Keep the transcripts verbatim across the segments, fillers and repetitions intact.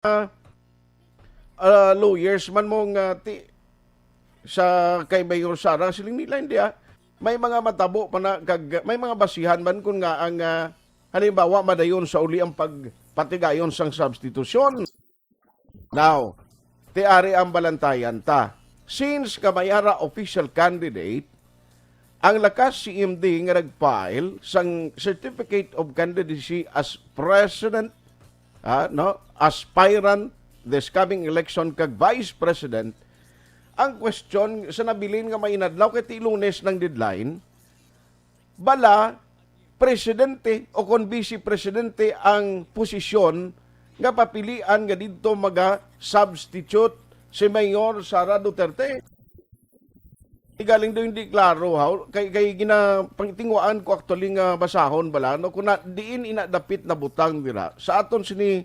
ah, ah, lawyers man mo nga ti sa kay Mayor Sara, siling nila, hindi, ah. May mga matabo pa na kag may mga basihan man kun nga ang, ah, halimbawa madayon sa uli ang pagpatigayon sang substitution. Now, ti ari ang balantayan ta. Since kamay ara official candidate, ang lakas C M D nga nag-file sang certificate of candidacy as president, ah, no, aspirant this coming election kag vice president, ang question sa nabilin nga mainadlaw kay ti Lunes nang deadline, bala presidente o kon vice presidente ang posisyon nga papilian nga didto maga-substitute si Mayor Sara Duterte. Igaling daw hindi klaro, ha? Kay, kay ginapangitingwaan ko actually nga basahon bala, no? Kung na, diin ina dapit na butang dira sa aton sini,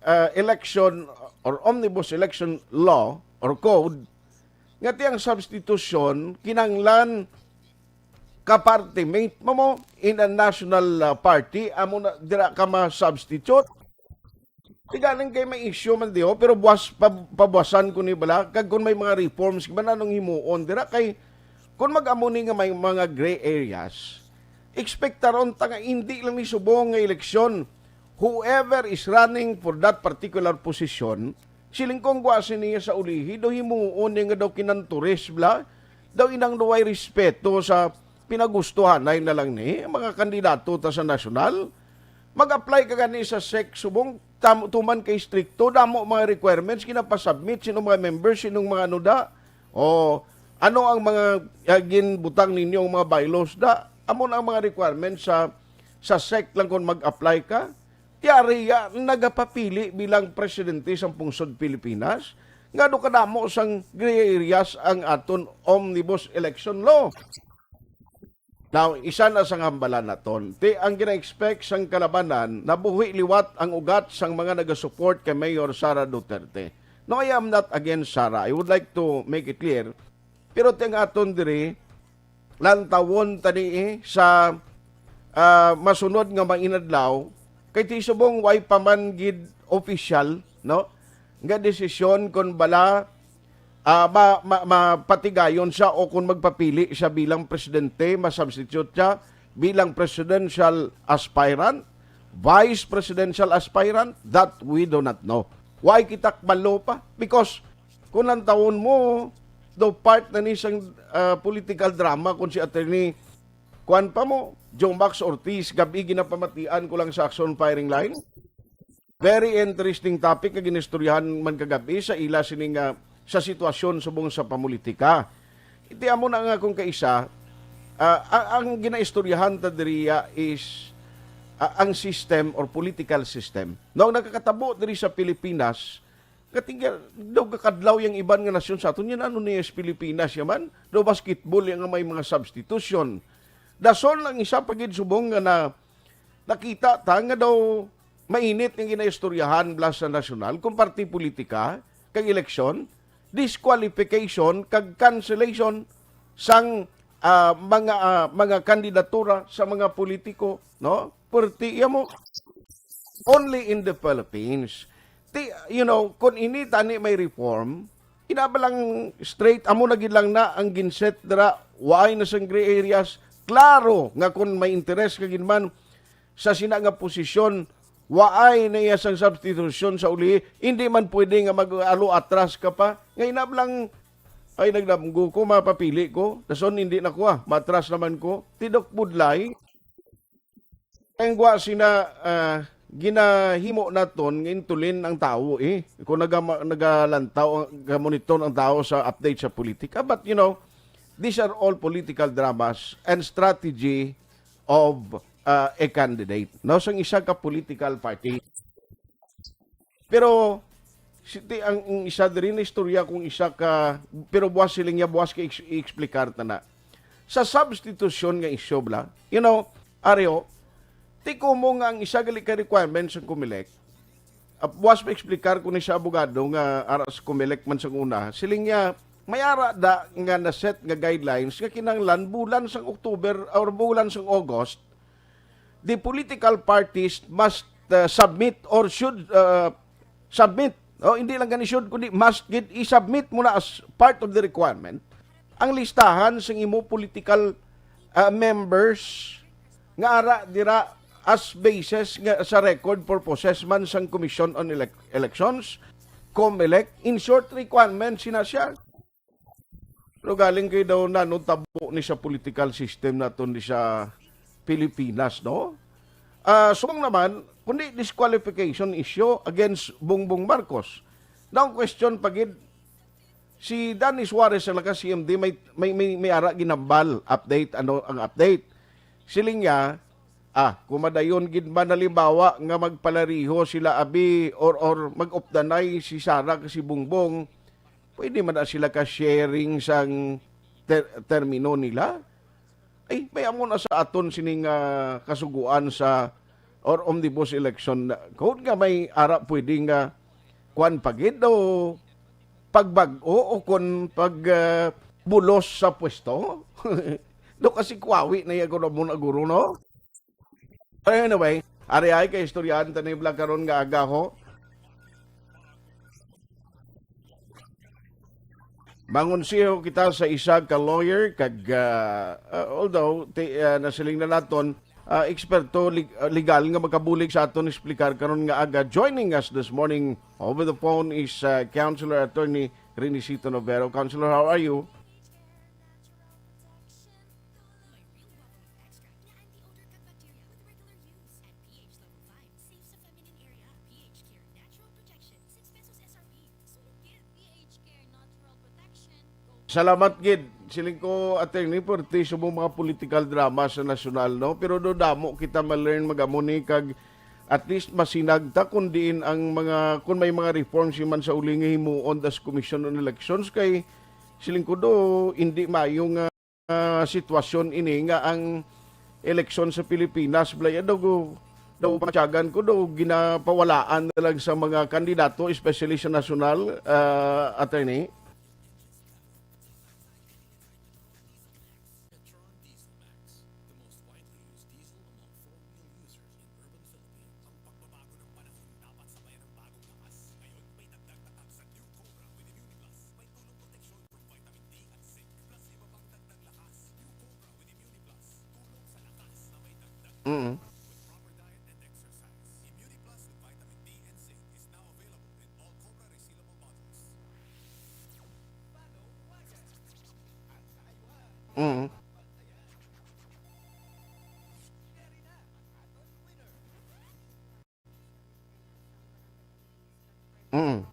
ah, election or omnibus election law or code, nga ti ang substitution kinanglan ka-party mate mo mo in a national, ah, party, amo na dira ka ma-substitute. Tigaling kay may issue man diho, pero buwas, pab-, pabuwasan ko ni bala, kag kung may mga reforms, man anong himuon dira kay kung mag-amo ni nga may mga gray areas, ekspektaron ta nga hindi lang ni subong nga eleksyon. Whoever is running for that particular position, siling kong gwasi niya sa ulihi, daw himuon niya nga daw kinanturis bala, daw inang duway respeto sa pinagustuhanay na lang ni ang mga kandidato ta sa nasyonal. Mag-apply ka gani sa sec subong tam-, tuman kay stricto, damo mga requirements, ginapasubmit, sino mga members, sinong mga ano da. O ano ang mga, ah, ginbutang ninyo ang mga bylaws da. Amo na ang mga requirements sa, sa sec lang kung mag-apply ka. Ti ari ya, nagapapili bilang presidente sang pungsod Pilipinas. Nga do kadamo sang gray areas ang aton omnibus election law. Now, isa na sang hambalan naton, ti ang gina-expect sang kalabanan, nabuhi liwat ang ugat sang mga nagasupport kay Mayor Sara Duterte. No, I am not against Sara. I would like to make it clear. Pero ti ang aton diri, lantawon ta ni, eh, sa, ah, masunod nga mga inadlaw, kay ti subong way pa man gid official, no, nga desisyon kon bala, ah, ma-, ma-, mapatigayon siya o kon magpapili siya bilang presidente, ma-substitute siya bilang presidential aspirant, vice presidential aspirant, that we do not know. Why kita kabalo pa? Because kung lantawon mo, daw part na ni sang, ah, political drama kung si Attorney, kuan pa mo, Joe Max Ortiz, gabi ginapamatian ko lang sa Action Firing Line. Very interesting topic nga ginistoryahan man kagabi sa ila sini nga sa sitwasyon subong sa pamulitika. Iti amo na nga kung kaisa, ah, ang, ang ginaistoryahan ta diriya is, ah, ang system or political system. No, ang nakakatabo diri sa Pilipinas, katingga daw kakadlaw yang iban nga nasyon sa aton, yan ano niya sa Pilipinas yaman, daw basketball yang may mga substitution. Dason lang isa pa gid subong nga na, nakita ta nga daw mainit nga ginaistoryahan bala sa nasyonal kung parti politika kag eleksyon, disqualification kag cancellation sang, ah, mga, ah, mga kandidatura sa mga politiko, no? Perti iya mo, only in the Philippines. Ti, you know, kung ini tani may reform, ina ba lang straight, amo na gid lang na ang ginset dira, waay na sang gray areas. Klaro nga kung may interes ka gid man sa sina nga posisyon, waay na iya sang substitution sa uli, hindi man pwede nga mag-alo atras ka pa. Nga ina ba lang, ay, nagdamgo ko, mapapili ko, dason hindi na ko, ah, matras naman ko. Tidok budlay. Ang gwa sina, ah, ginahimo naton nga intulin ang tawo, eh. Kung nagama-, nagalantaw, ang, gamonitor ang tawo sa update sa politika. But, you know, these are all political dramas and strategy of, ah, a candidate, no? Sang isa ka political party. Pero, si, ti, ang, ang isa diri na istorya kung isa ka, pero buwas siling niya, buwas ka i-, i-explicar ta na. Sa substitution nga issue, bala, you know, Areo, ti kumo nga ang isa gali ka requirement sa Comelec, ah, buwas pa explicar ko ni sa abogado nga ara sa Comelec man sa una, siling niya, may ara da nga na-set nga guidelines nga kinahanglan bulan sang October or bulan sang August, the political parties must, uh, submit or should, uh, submit, no? Hindi lang gani should, kundi must gid i-submit mo na as part of the requirement ang listahan sang imo political, ah, members nga ara dira as basis nga sa record purposes man sang Commission on Elec- Elections, COMELEC. In short, requirement sina siya. Pero galing kay daw nanutabo ni sa political system naton di sa Pilipinas, no? Ah, subong naman, kundi disqualification issue against Bongbong Marcos. Now, question pa gid, si Danny Suarez sa Lakas C M D may, may, may, may ara ginambal, update, ano ang update? Siling niya, ah, kung madayon gid man halimbawa nga magpalariho sila abi or, or mag-updanay si Sara kag si Bongbong, pwede man na sila ka-sharing sang ter-, termino nila. Ay, may amo na sa aton sining, ah, kasuguan sa or omnibus election code nga may ara pwede nga kuan pa gid o pagbag-o o kon pag, ah, bulos sa pwesto. Do kasi kwawi na iya kuno mo na guro, no? Pero anyway, ari ay kay istoryahan ta ni Bla karon nga aga ho. Mangonseho kita sa isa ka lawyer kag, ah, ah, although ti, ah, nasiling na naton, ah, eksperto leg-, ah, legal nga makabulig sa aton explicar karon nga aga. Joining us this morning over the phone is, ah, Counselor Attorney Renisito Novero. Counselor, how are you? Salamat gid, siling ko, attorney, for ti subong mga political drama sa nasyonal, no? Pero do damo kita ma-learn magamo ni kag at least masinag ta kun diin ang mga, kun may mga reforms man sa uli nga himuon das Commission on Elections kay siling ko do hindi maayo nga, ah, sitwasyon ini nga ang eleksyon sa Pilipinas, Blay, daw, daw pamatyagan ko, daw ginapawalaan na lang sa mga kandidato, especially sa nasyonal, ah, attorney. Mm. Mm. Mm.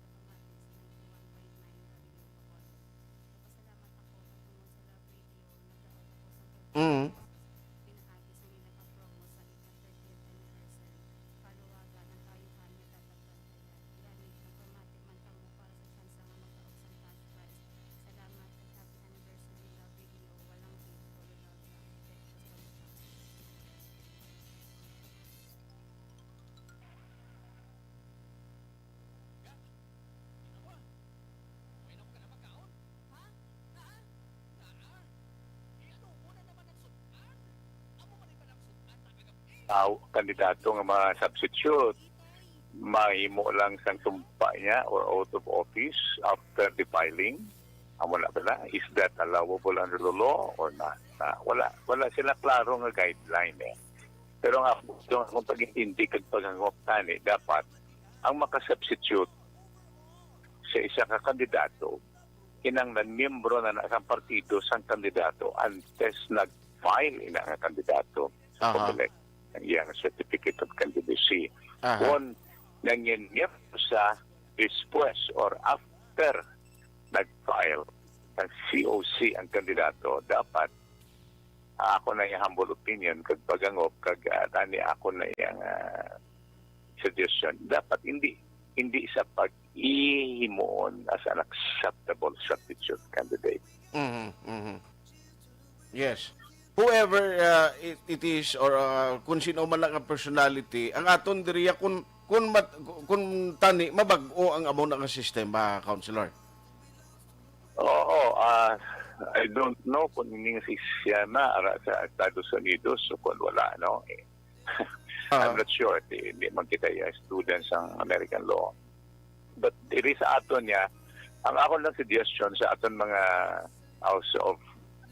Mm. Aw, kandidato nga mga substitute, mahimo lang sang sumpa niya or out of office after the filing. Amo na ba na? Is that allowable under the law or not? Na, wala, wala sila klaro nga guideline eh. Pero nga, gusto nga akong pag-intindi kag paghangop tani, dapat ang makasubstitute sa isa ka kandidato, kinahanglan miyembro na na sang partido sang kandidato antes nag-file ina nga kandidato sa Aha. COMELEC ang iyang certificate of candidacy. Aha. Kung nangin miyembro sa despues or after nag-file ang C O C ang kandidato, dapat, ah, ako na yung humble opinion, kag pagangop, kag, ah, tani ako na yung, ah, suggestion. Dapat hindi, hindi sa pag-ihimuon as an acceptable substitute candidate. Mhm, mhm. Yes. Whoever, uh, it, it is, or, uh, kung sino man lang ang personality, ang aton diriya kung, kung mat-, kung tani, mabag-o ang amo na nga sistema, Councilor. Oo, ah, I don't know kung ining sistema ara sa Estados Unidos o kung wala, no? Eh, Ah. I'm not sure. Di, di man kita yung students ang American law. But diri sa aton niya, ang akon lang suggestion sa aton mga House of,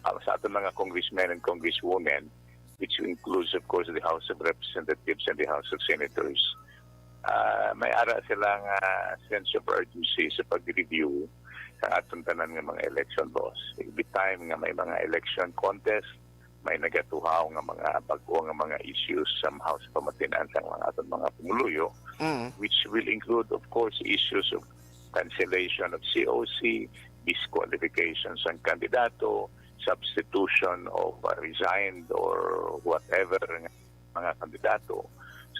ah, sa aton mga congressmen and congresswomen, which includes, of course, the House of Representatives and the House of Senators, ah, may ara sila nga sense of urgency sa pag-review sa aton tanan nga mga election laws. Every time nga may mga election contest, may nagatuhaw nga mga bag-o nga mga issues somehow sa pamatinan sang mga aton mga pumuluyo, Mm. which will include, of course, issues of cancellation of C O C, disqualification sang kandidato, substitution of, uh, resigned or whatever nga mga kandidato.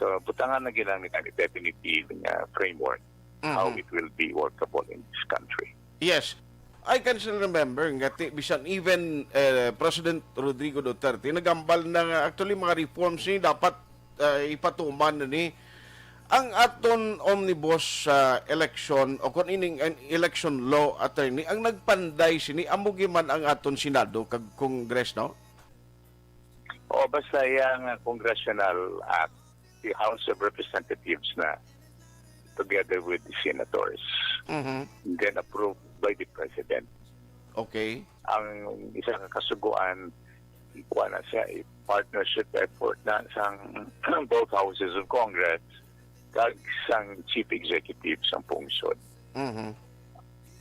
So, butangan na ginang ni definitive nga framework how Mhm. it will be workable in this country. Yes. I can still remember nga ti, bisan even, eh, President Rodrigo Duterte nagambal na nga actually mga reforms ni dapat, ah, ipatuman na ni ang aton omnibus, ah, election o kung ining an election law, attorney, ang nagpanday sini amo gyud man ang aton Senado kag Congress, no? O basta yang congressional act, the House of Representatives na together with the senators, Mhm. then approved by the President. Okay. Ang isa ka kasugoan, ikuha na siya, i-, partnership effort na sang both houses of Congress kag sang Chief Executive sang pungsod. Mhm.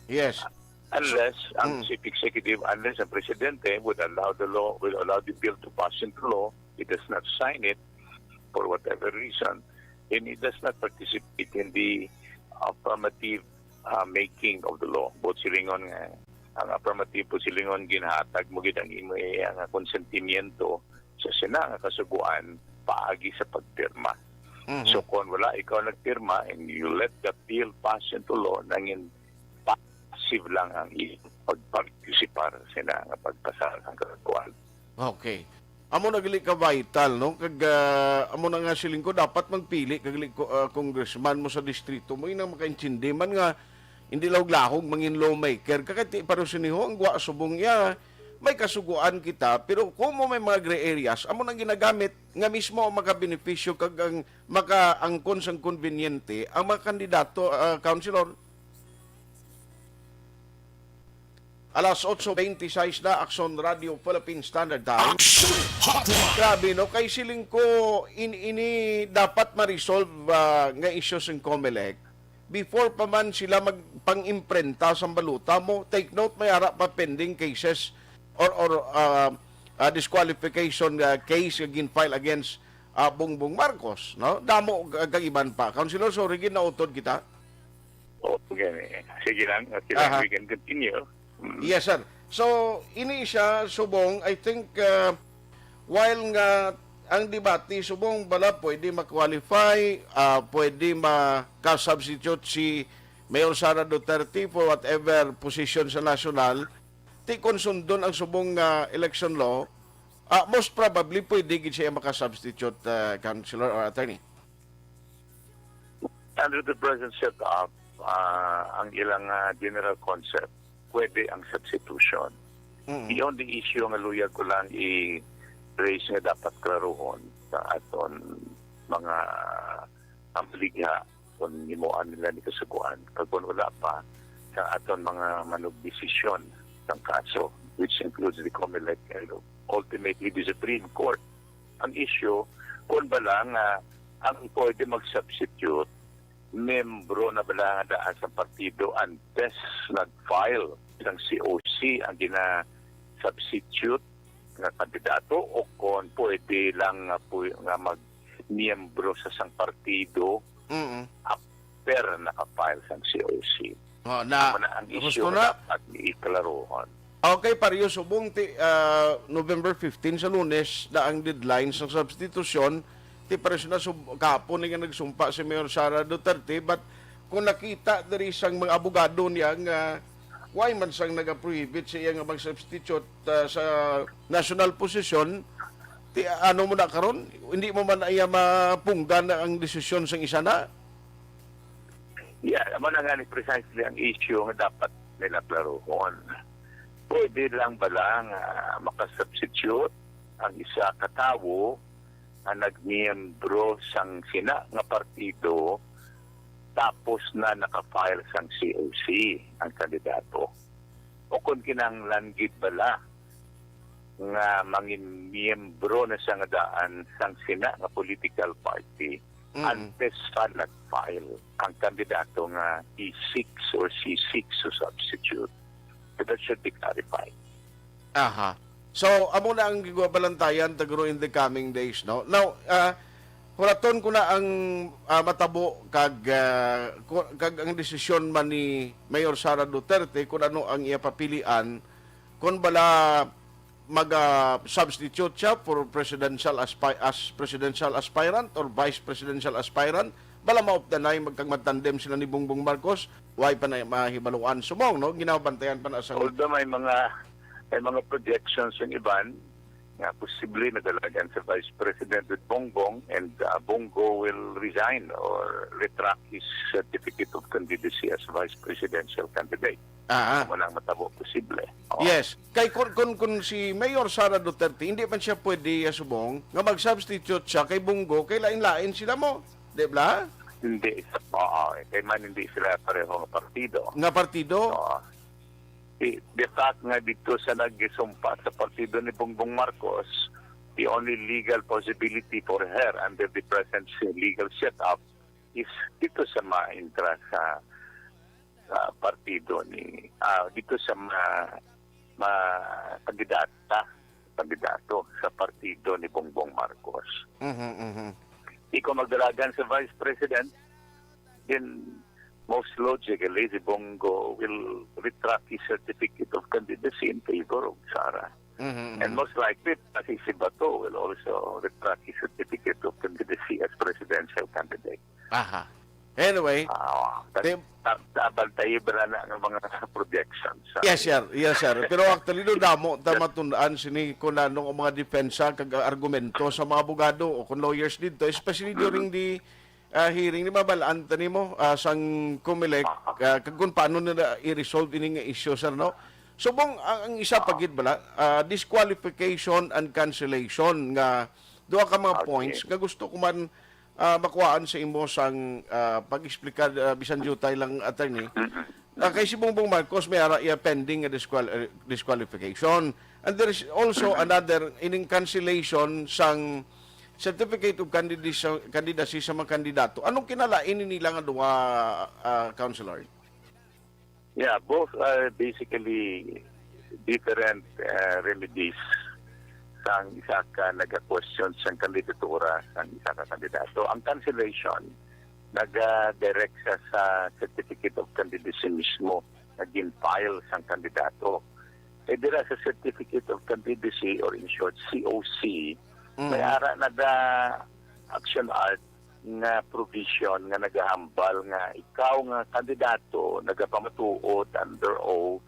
Yes. Unless ang Mm. Chief Executive, unless ang Presidente would allow the law, will allow the bill to pass into law, he does not sign it for whatever reason, and he does not participate in the affirmative, uh, making of the law. Buot silingon nga, ang affirmative po silingon, ginhatag mo gid ang imo, eh, ang konsentimiento sa sina nga kasugoan paagi sa pagpirma. Mhm. So, kung wala ikaw nagpirma and you let the bill pass into law, nangin passive lang ang iyang pagpartisipar sina nga pagpasar ang kasugoan. Okay. Amo na gali ka vital, no? Kag, ah, amo na nga siling ko, dapat magpili kag gali ko, ah, congressman mo sa distrito mo, inang makaintindi man nga hindi lahog-lahog mangin lawmaker ka, kay ti pareho sini ho ang gwa subong iya. May kasugoan kita, pero kung mo may mga gray areas, amo nang ginagamit nga mismo ang makabenepisyo kag ang makaangkon sang konbinyente ang mga kandidato, ah, Councilor. Alas otso beintiseis na, Aksyon Radio Philippine Standard Time. Action Hotline. Grabe, no? Kay siling ko, in, ini dapat ma-resolve, ah, nga isyu sing Comelec before pa man sila magpang-imprenta sang balota mo. Take note, may ara pa pending cases or, or, ah, ah, disqualification, ah, case nga gin-file against, ah, Bongbong Marcos, no? Damo ka-, kag iban pa. Councilor, sorry, ginautod kita. Okay. Sige lang. Okay lang. Aha. We can continue. Mm. Yes, sir. So, ini siya, subong, I think, uh, while nga ang debate, subong bala pwede ma-qualify, ah, pwede maka-substitute si Mayor Sara Duterte for whatever position sa national, ti kon sundon ang subong nga election law, ah, most probably pwede gid siya maka-substitute, ah, councilor or attorney. Under the present setup, ah, ang ilang, ah, general concept, pwede ang substitution. Mm. The only issue nga luyag ko lang i-raise nga dapat klarohon sa aton mga amaligha kung himuan nila ni kasugoan, kag kung wala pa, sa aton mga manugdesisyon sang kaso, which includes the Comelec and ultimately the Supreme Court. Ang issue, kung bala nga ang pwede mag-substitute, membro na bala nga daan sa partido antes nag-file sang C O C ang gina-substitute nga kandidato, o kung pwede lang nga, pu-, nga mag-, miyembro sa sang partido Mm. after naka-file sang C O C. Oh, na, Amo na ang gusto issue na. Nga dapat iklarohon. Okay, pareho subong ti, ah, November fifteen sa Lunes na ang deadline sa substitution. Ti pareho na sub-, kahapon nga nagsumpa si Mayor Sara Duterte, but kung nakita diri sang mga abogado niya nga why man sang nagaprohibit sa iya nga mag-substitute, ah, sa national position, ti ano mo na karon? Hindi mo man na iya mapunggan ang desisyon sang isa na? Yeah, amo na nga ni precisely ang issue nga dapat nila klarohon. Pwede lang bala nga makasubstitute ang isa ka tawo nga nagmiyembro sang sina nga partido tapos na naka-file sang C O C ang kandidato. O kung kinahanglan gid bala nga mangin miyembro na siya nga daan sang sina nga political party Mm. antes pa nag-file ang kandidato nga E six or C six to substitute. So that should be clarified. Aha. So, amo na ang gigabalantayan, Tagro, in the coming days, no? Now, ah, hulaton ko na ang, ah, matabo kag, ah, ku-, kag ang desisyon man ni Mayor Sara Duterte kung ano ang iya papilian, kung bala maga-substitute siya for presidential aspi-, as presidential aspirant or vice presidential aspirant, bala maupdanay magkag magtandem sila ni Bongbong Marcos, way pa na mahibaluan subong, no? Ginabantayan pa na sa Although may mga, may mga projections yung iban nga posible madalagan sa Vice President with Bongbong, and, uh, Bongo will resign or retract his certificate of candidacy as vice presidential candidate. Ah, ah. Amo lang matabo posible. Oo. Yes. Kay kun, kun, kun si Mayor Sara Duterte, hindi man siya pwede, ah, subong nga mag-substitute siya kay Bongo, kay lain-lain sila mo. Di ba? Hindi. Oo. Kay man hindi sila pareho nga partido. Nga partido? Oo. The, the fact nga dito sa nagisumpa sa partido ni Bongbong Marcos, the only legal possibility for her under the present legal setup is dito sa ma-intra sa, sa partido ni, ah, dito sa ma-, ma-, kandidata, kandidato sa partido ni Bongbong Marcos. Mhm, mhm. Ikaw magdalagan sa vice president, then most logically, si Bongo will retract his certificate of candidacy in favor of Sara. Mhm, And mhm. most likely, pati si Bato will also retract his certificate of candidacy as presidential candidate. Aha. Anyway, Ah, ta-, Tim- ta-, ta-, bantayi ba na nga mga projections, ah? Yes, sir. Yes, sir. Pero actually, no, damo ta Yes. matundaan sini kung anong mga depensa kag argumento sa mga abogado o kung lawyers dito, especially during the, ah, hearing, di ba, balaan ta nimo, ah, sang Comelec, Ah, ah. ah, kag kung paano nila i-resolve ini nga issue, sir, no? Subong, ang, ang isa pa Ah. gid bala, ah, disqualification and cancellation nga duha ka mga Okay. points nga gusto ko man, ah, makuhaan sa imo sang, ah, pag-explicar, ah, bisan diutay lang, attorney. Mm-mm. Ah, kay si Bongbong Marcos may ara iya pending nga disqual-, eh, disqualification. And there is also another ining cancellation sang certificate of candidacy, candidacy sa mga kandidato. Anong kinalain ni nila nga duha, ah, Councilor? Yeah, both are basically different, uh, remedies sang isa ka naga-question sang kandidatura sang isa ka kandidato. Ang cancellation naga-direct sa, sa certificate of candidacy mismo nga gin-file sang kandidato. Eh, dira sa certificate of candidacy, or in short, C O C, Mm. may ara na da action art nga provision nga nagahambal nga ikaw nga kandidato nagapamatuod under oath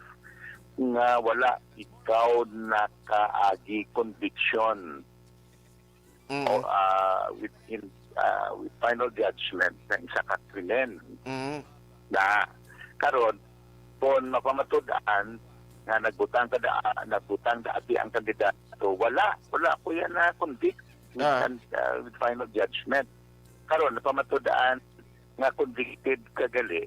nga wala ikaw nakaagi conviction Mm. o, ah, with in, ah, with final judgment sa isa ka krimen. Mm. Na karon, kung mapamatud-an nga nagbutang ka da, nagbutang dati ang kandidato, wala, wala ko yan na convict with, Ah. an-, ah, with final judgment. Karon, napamatud-an nga convicted ka gali.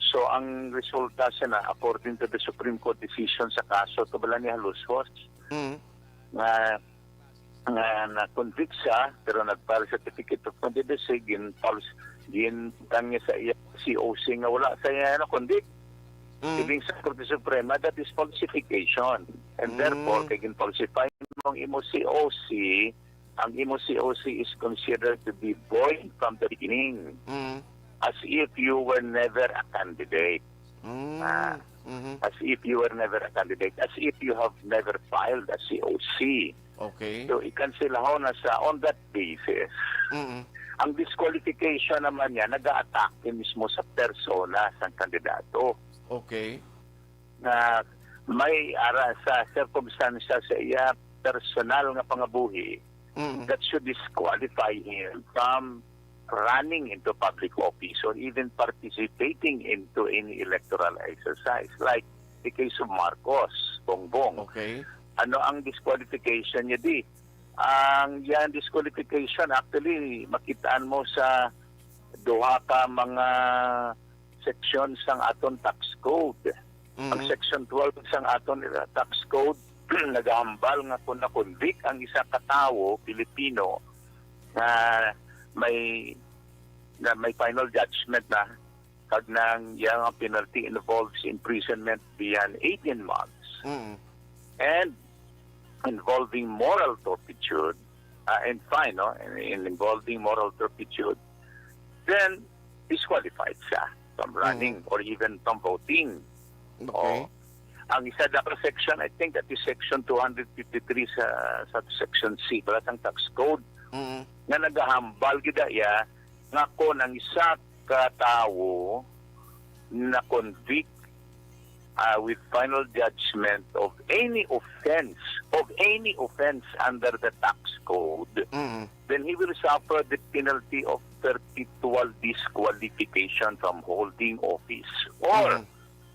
So, ang resulta sa na, according to the Supreme Court decision sa kaso, to bala ni Halushos, Mm. nga, nga na-convict siya, pero nag-file certificate of candidacy, gin-, gin-, kanya sa iya C O C nga wala sa iya na-convict. Mm. Siling sa Korte Suprema, that is falsification. And Mm. therefore, kay gin-falsify mo ang imo C O C, ang imo C O C is considered to be void from the beginning, Mm. as if you were never a candidate. Mm. Ah, Mhm. as if you were never a candidate, as if you have never filed a C O C. Okay. So, i-cancel ho na sa on that basis. Mm-mm. Ang disqualification naman niya, nag-aatake mismo sa persona sang kandidato. Okay. Nga may ara sa sirkumstansya sa iya personal nga pangabuhi Mm. that should disqualify him from running into public office or even participating into any electoral exercise, like the case of Marcos Bongbong. Okay. Ano ang disqualification niya di? Ang yan disqualification, actually, makitaan mo sa duha ka mga section sang aton tax code. Ang Mhm. Section twelve sang aton, uh, tax code nagahambal nga kung na-convict ang isa ka tawo, Pilipino, nga may, na may final judgment na, kag nang iyang penalty involves imprisonment beyond eighteen months Mm. and involving moral turpitude, uh, and fine, no? And, and involving moral turpitude, then disqualified siya from running Mm. or even from voting. Okay. Oh. Ang isa na ka section, I think that is section two hundred fifty-three sa, sa section C, para sang tax code, Mm. nga nagahambal gid iya nga kon ang isa ka tawo na-convict, uh, with final judgment of any offense, of any offense under the tax code, Mm. then he will suffer the penalty of perpetual disqualification from holding office or Mm.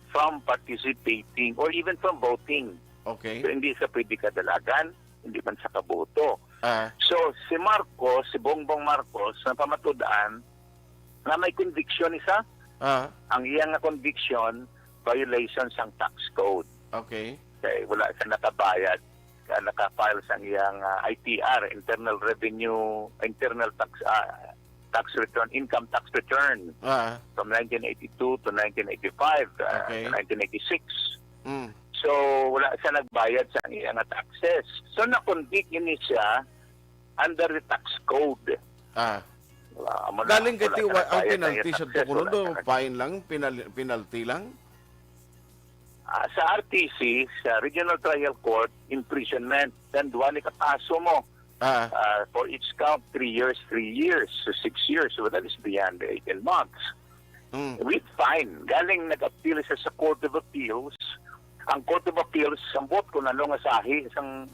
from participating or even from voting. Okay. So, hindi siya pwede kadalagan, hindi man siya kaboto. Ah. So, si Marcos, si Bongbong Marcos, napamatud-an nga may conviction isa. Ah. Ang iya nga conviction, violation sang tax code. Okay. Kay wala siya nakabayad, ah, naka-file sang iyang, ah, I T R, Internal Revenue, Internal Tax, ah, Tax Return, Income Tax Return Ah. from nineteen eighty-two to nineteen eighty-five, ah, Okay. nineteen eighty-six. Mm. So, wala siya nagbayad sa iya nga taxes. So, na-convict ini siya under the tax code. Ah. Wala, amo na, Galing kay wala ti-, siya wa-, ang nagbayad sa penalty iya sa taxes, tukunon wala do, siya nag- fine lang, penal-, penalty lang? Ah, sa R T C, sa Regional Trial Court, imprisonment. Then, duha ni ka kaso mo. Ah. Ah, for each count, three years, three years, so six years. So, that is beyond the eighteen months. Mm. With fine. Galing nag-appeal siya sa Court of Appeals. Ang Court of Appeals, sambot kung ano nga sahi, sang,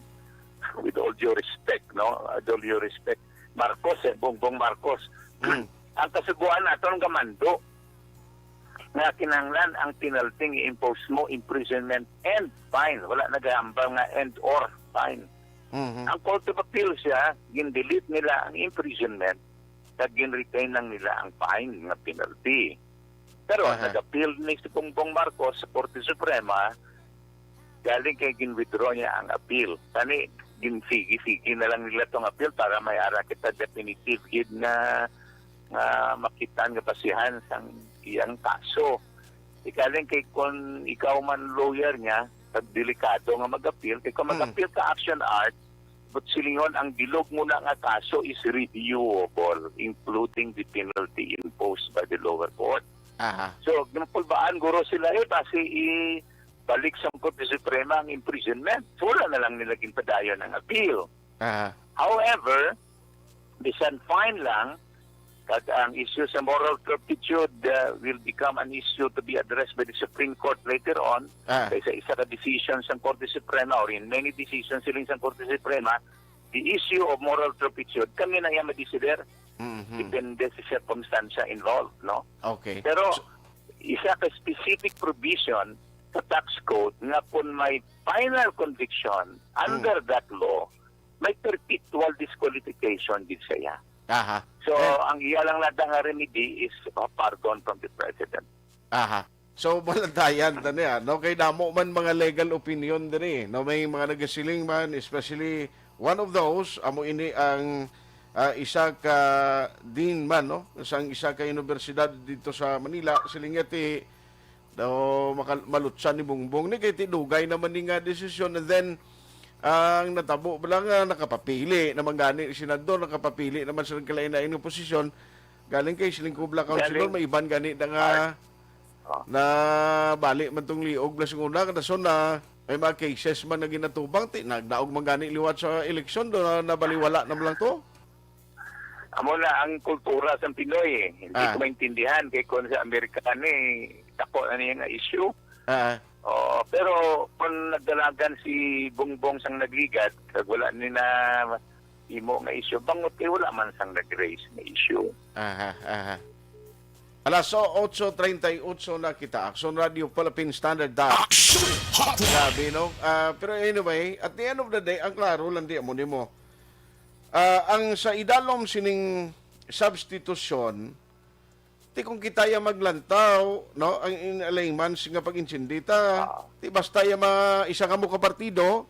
with all due respect, no? With all due respect, Marcos, eh, Bongbong Marcos. Mm. Ang kasugoan naton gamando nga kinahanglan ang penalty nga impose mo, imprisonment and fine. Wala nagahambal nga and or fine. Mhm. Ang Court of Appeals siya, gin-delete nila ang imprisonment, kag gin-retain lang nila ang fine nga penalty. Pero Aha. nag-appeal ni si Bongbong Marcos sa Korte Suprema, galing kay gin-withdraw niya ang appeal. Tani, ginsigi-sigi na lang nila tong appeal para may ara kita definitive gid nga, nga makita nga basihan sang iyang kaso. Galing kay kung ikaw man lawyer niya, pag delikado nga mag-appeal, kay kung Mm. mag-appeal ka action art, but silingon ang bilog mo na nga kaso is reviewable, including the penalty imposed by the lower court. Aha. So, ginapulbaan guro sila, eh, basi i-, balik sa Korte Suprema ang imprisonment. So, wala na lang nila ginpadayon ang appeal. Aha. However, bisan fine lang, kag ang issue sa moral turpitude, uh, will become an issue to be addressed by the Supreme Court later on. Ah. Kay sa isa ka decision sang Korte Suprema or in many decisions siling sang Korte Suprema, the issue of moral turpitude, kami na iya madesider. Mhm. Depende sa sirkumstansya involved, no? Okay. Pero So, isa ka specific provision sa tax code nga kung may final conviction under Mm. that law, may perpetual disqualification gid siya. Aha. So, Eh. ang iya lang nada nga remedy is, uh, pardon from the president. Aha. So, maladayan ta niya, no? Kay damo man mga legal opinion diri, no? May mga nagasiling man, especially one of those, amo ini ang, ah, isa ka dean man, no? Sang isa ka universidad dito sa Manila, siling niya ti, daw makal-, malutsan ni Bongbong ni kay ti dugay naman ni nga desisyon. And then, ang natabo bala nga nakapapili naman gani, senador, nakapapili naman sa nagkalain-lain nga posisyon. Galing kay siling ko bala, Councilor, Galing. may iban gani na nga Ah. Oh. na bali man tong liog bala sa una, kada so na may mga cases man na ginatubang, ti, nagdaog man gani liwat sa eleksyon, do na, nabaliwala naman lang to. Amo na ang kultura sa Pinoy, eh. Hindi Ah. ko maintindihan kay kung sa Amerika ni, dako na niya nga issue. Ah. Oo, pero kung nagdalagan si Bongbong sang nagligad, kag wala ni na imo nga issue, bangot kay wala man sang nag-raise nga issue. Aha, aha. Alas otso treinta y ocho na kita. Aksyon Radio Philippine Standard Time. Aksyon Hotline. Grabe, no? Ah, pero anyway, at the end of the day, ang klaro lang di amo nimo. Ah, ang sa idalom sining substitution, Ti kung kita ya maglantaw, no, ang in-, alayman nga pag-insindi ta, Ah. ti basta ya mga isa ka mo ka partido,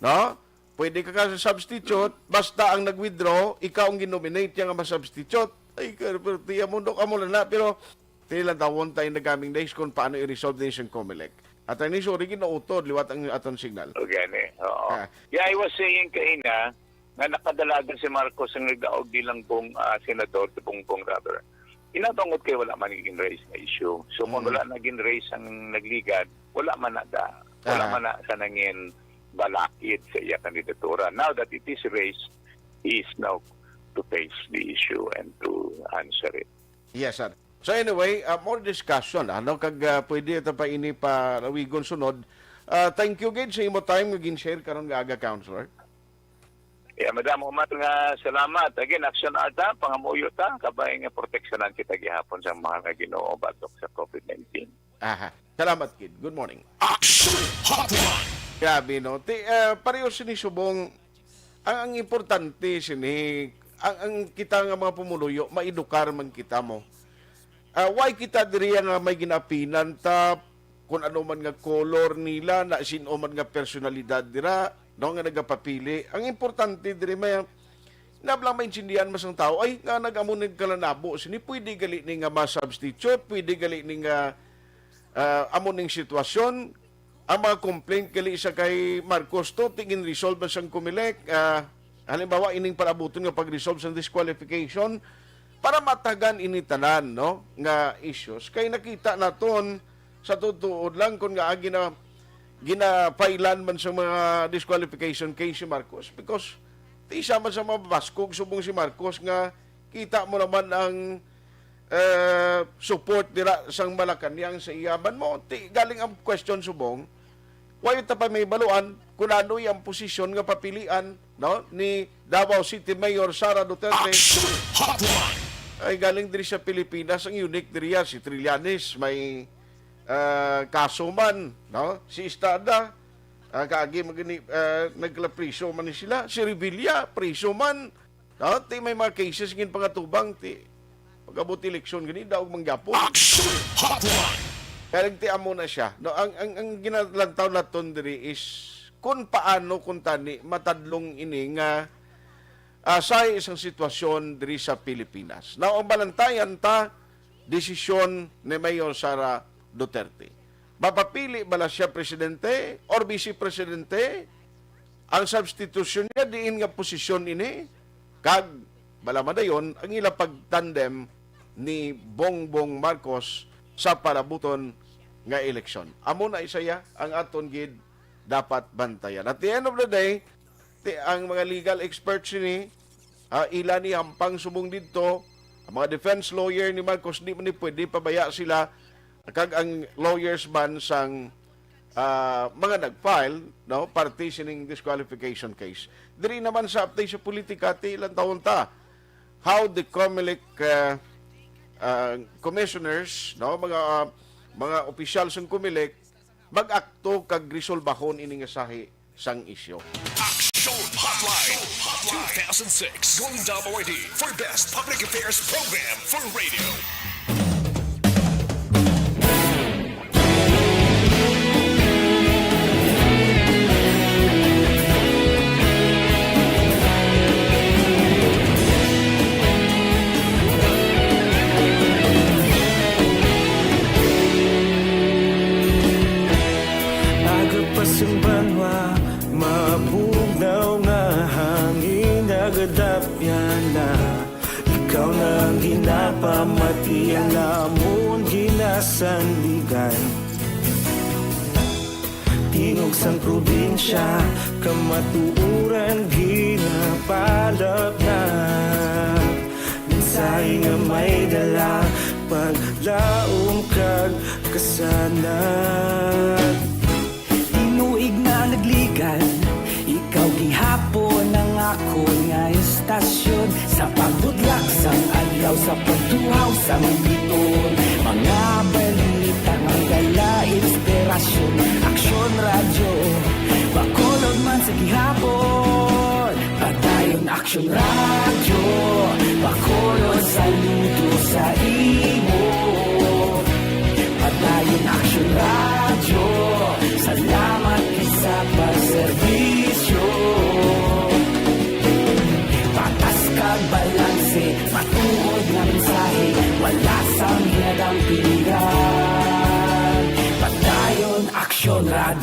no, pwede ka ka substitute, basta ang nag-withdraw, ikaw ang ginominate niya nga ma-substitute. Ay, ka-, pero tiya mo, dok, amo na na, pero ti lantawon tayo in the coming days kung paano i-resolve din siyang Comelec. At ang sorry, ginautod, liwat ang aton signal. O gani, oo. Ah. Yeah, I was saying kaina nga nakadalagan si Marcos ang nagdaog bilang bong, ah, senador sa Bongbong rubber. Inabangot kay wala man naging raise na issue. So, kung Mm. wala naging raise ang nagligad, wala man na da, wala Ah. man na sa nangin balakid sa iya kandidatura. Now that it is raised, he is now to face the issue and to answer it. Yes, sir. So anyway, ah, more discussion, ano, kag, ah, pwede ito pa ini pa lawigon sunod. Ah, thank you gid sa imo time nga gin-share karon nga aga, Counselor. Yeah, madam, umat nga salamat. Again, action art ta, pangamuyo ta, kabay nga proteksyonan kita gihapon sa mga nga Ginoo batok sa covid nineteen. Aha. Salamat gid. Good morning. Action Hotline. Grabe, no? Ti, ah, pareho sini subong, ang, ang importante sini, ang, ang kita nga mga pumuluyo, maedukar man kita mo. Ah, why kita diri nga may ginapinan ta, kung ano man nga color nila, na sino man nga personalidad dira, no, nga nagapapili. Ang importante diri may nablang maintindihan mas ang tao, ay, nga nag-amo ni kalanabo, sini pwede gali ni nga ma-substitute, pwede gali ni nga, ah, amo ning sitwasyon, ang mga complaint gali sa kay Marcos to, tingin resolve man sang Comelec, ah, halimbawa, ining parabuton nga pag-resolve sang disqualification, para matagan ini tanan, no, nga issues. Kay nakita naton, sa tutuod lang, kung nga gina-, ginapailan man sa mga disqualification case si Marcos, because ti isa man sa mga baskog subong si Marcos nga kita mo naman ang, eh, support dira sang Malacañang sa iya man mo. Ti, galing ang question subong, why ta pa may baluan kung ano ang posisyon nga papilian, no, ni Davao City Mayor Sara Duterte? Action Hotline. Ay, galing diri sa Pilipinas, ang unique diri, ah, si Trillanes, may, ah, kaso man, no? Si Estrada, ah, kaagi magani, ah, naglapriso man ni sila. Si Revilla, priso man. No? Ti may mga cases gin pangatubang, ti pag-abot eleksyon gani, daog manggapon. Action Hotline. Kaya ti amo na siya. No, ang, ang, ang ginalantaw naton diri is kung paano kung tani matadlong ini nga, ah, sa isang sitwasyon diri sa Pilipinas. Now, ang balantayan ta, desisyon ni Mayor Sara Duterte. Mapapili bala siya presidente or vice presidente? Ang substitution niya, diin nga posisyon ini? Kag bala madayon ang ila pagtandem ni Bongbong Marcos sa parabuton nga eleksyon. Amo na isaya ang aton gid dapat bantayan. At the end of the day, ti-, ang mga legal experts sini, ah, ila ni hampang subong didto, ang mga defense lawyer ni Marcos, di man ni pwede pabaya sila, kag ang lawyers man sang, ah, mga nag-file, no, parte sining disqualification case. Diri naman sa update sa politika, ti lantawon ta how the Comelec, ah, ah, commissioners, no, mga, ah, mga opisyal sang Comelec, mag-akto kag resolbahon ini nga sahi sang isyu. Action Hotline two thousand six, Golden Dome Awardee for Best Public Affairs Program for Radio. Aga pa sang banwa, mabugnaw nga hangin nagadapyan na. Ikaw na ang ginapamati, ang amon ginasandigan. Tingog sang probinsya, kamatuoran ginapalapnap. Mensahe nga may dala, paglaom kag kasanag. Tinuig na nagligad, ikaw gihapon ang akon nga istasyon. Sa pagbudlak sang adlaw, sa pagtuhaw sang biton, mga balita nga dala inspirasyon. Aksyon Radyo, Bacolod man sa gihapon. Padayon Aksyon Radyo, Bacolod, saludo sa imo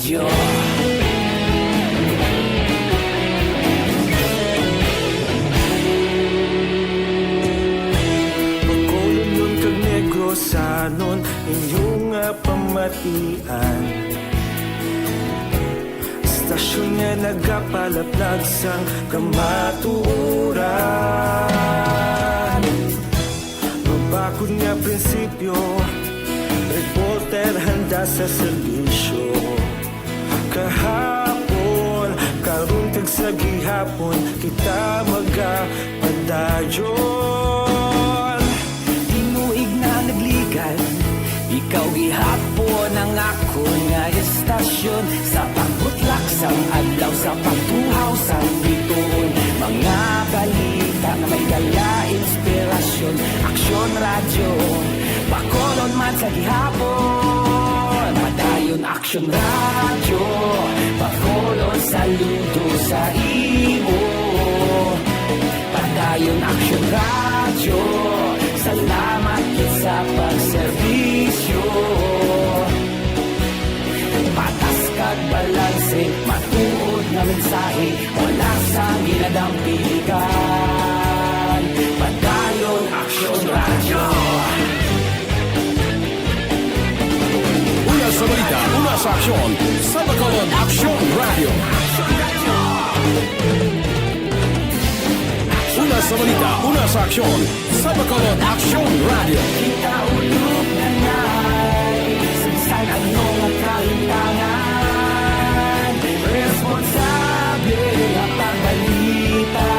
Radyo. Bacolodnon kag Negrosanon, inyo nga pamatian. Istasyon nga nagapalaplag sang kamatuoran. Mabakod nga prinsipyo, reporter handa sa serbisyo. Kahapon, karon kag sa gihapon, kita magapadayon. Tinuig na nagligan, ikaw gihapon ang akon nga istasyon. Sa pagbutlak sang adlaw, sa pagtuhaw sang bituon, mga balita nga may dala inspirasyon. Aksyon Radyo, Bacolod man sa gihapon. Padayon Aksyon Radyo, Bacolod saludo sa imo. Padayon Aksyon Radyo, salamat gid sa pagserbisyo. Patas kag balanse, matuod nga mensahe, wala sang ginadampigan. Padayon Aksyon Radyo. Una sa balita, una sa aksyon, sa Bacolod Aksyon Radyo. Una sa balita, una sa aksyon, sa Bacolod Aksyon Radyo. Kita ulog na nai, sa bisan ano nga kahimtangan, responsable ang pagbalita.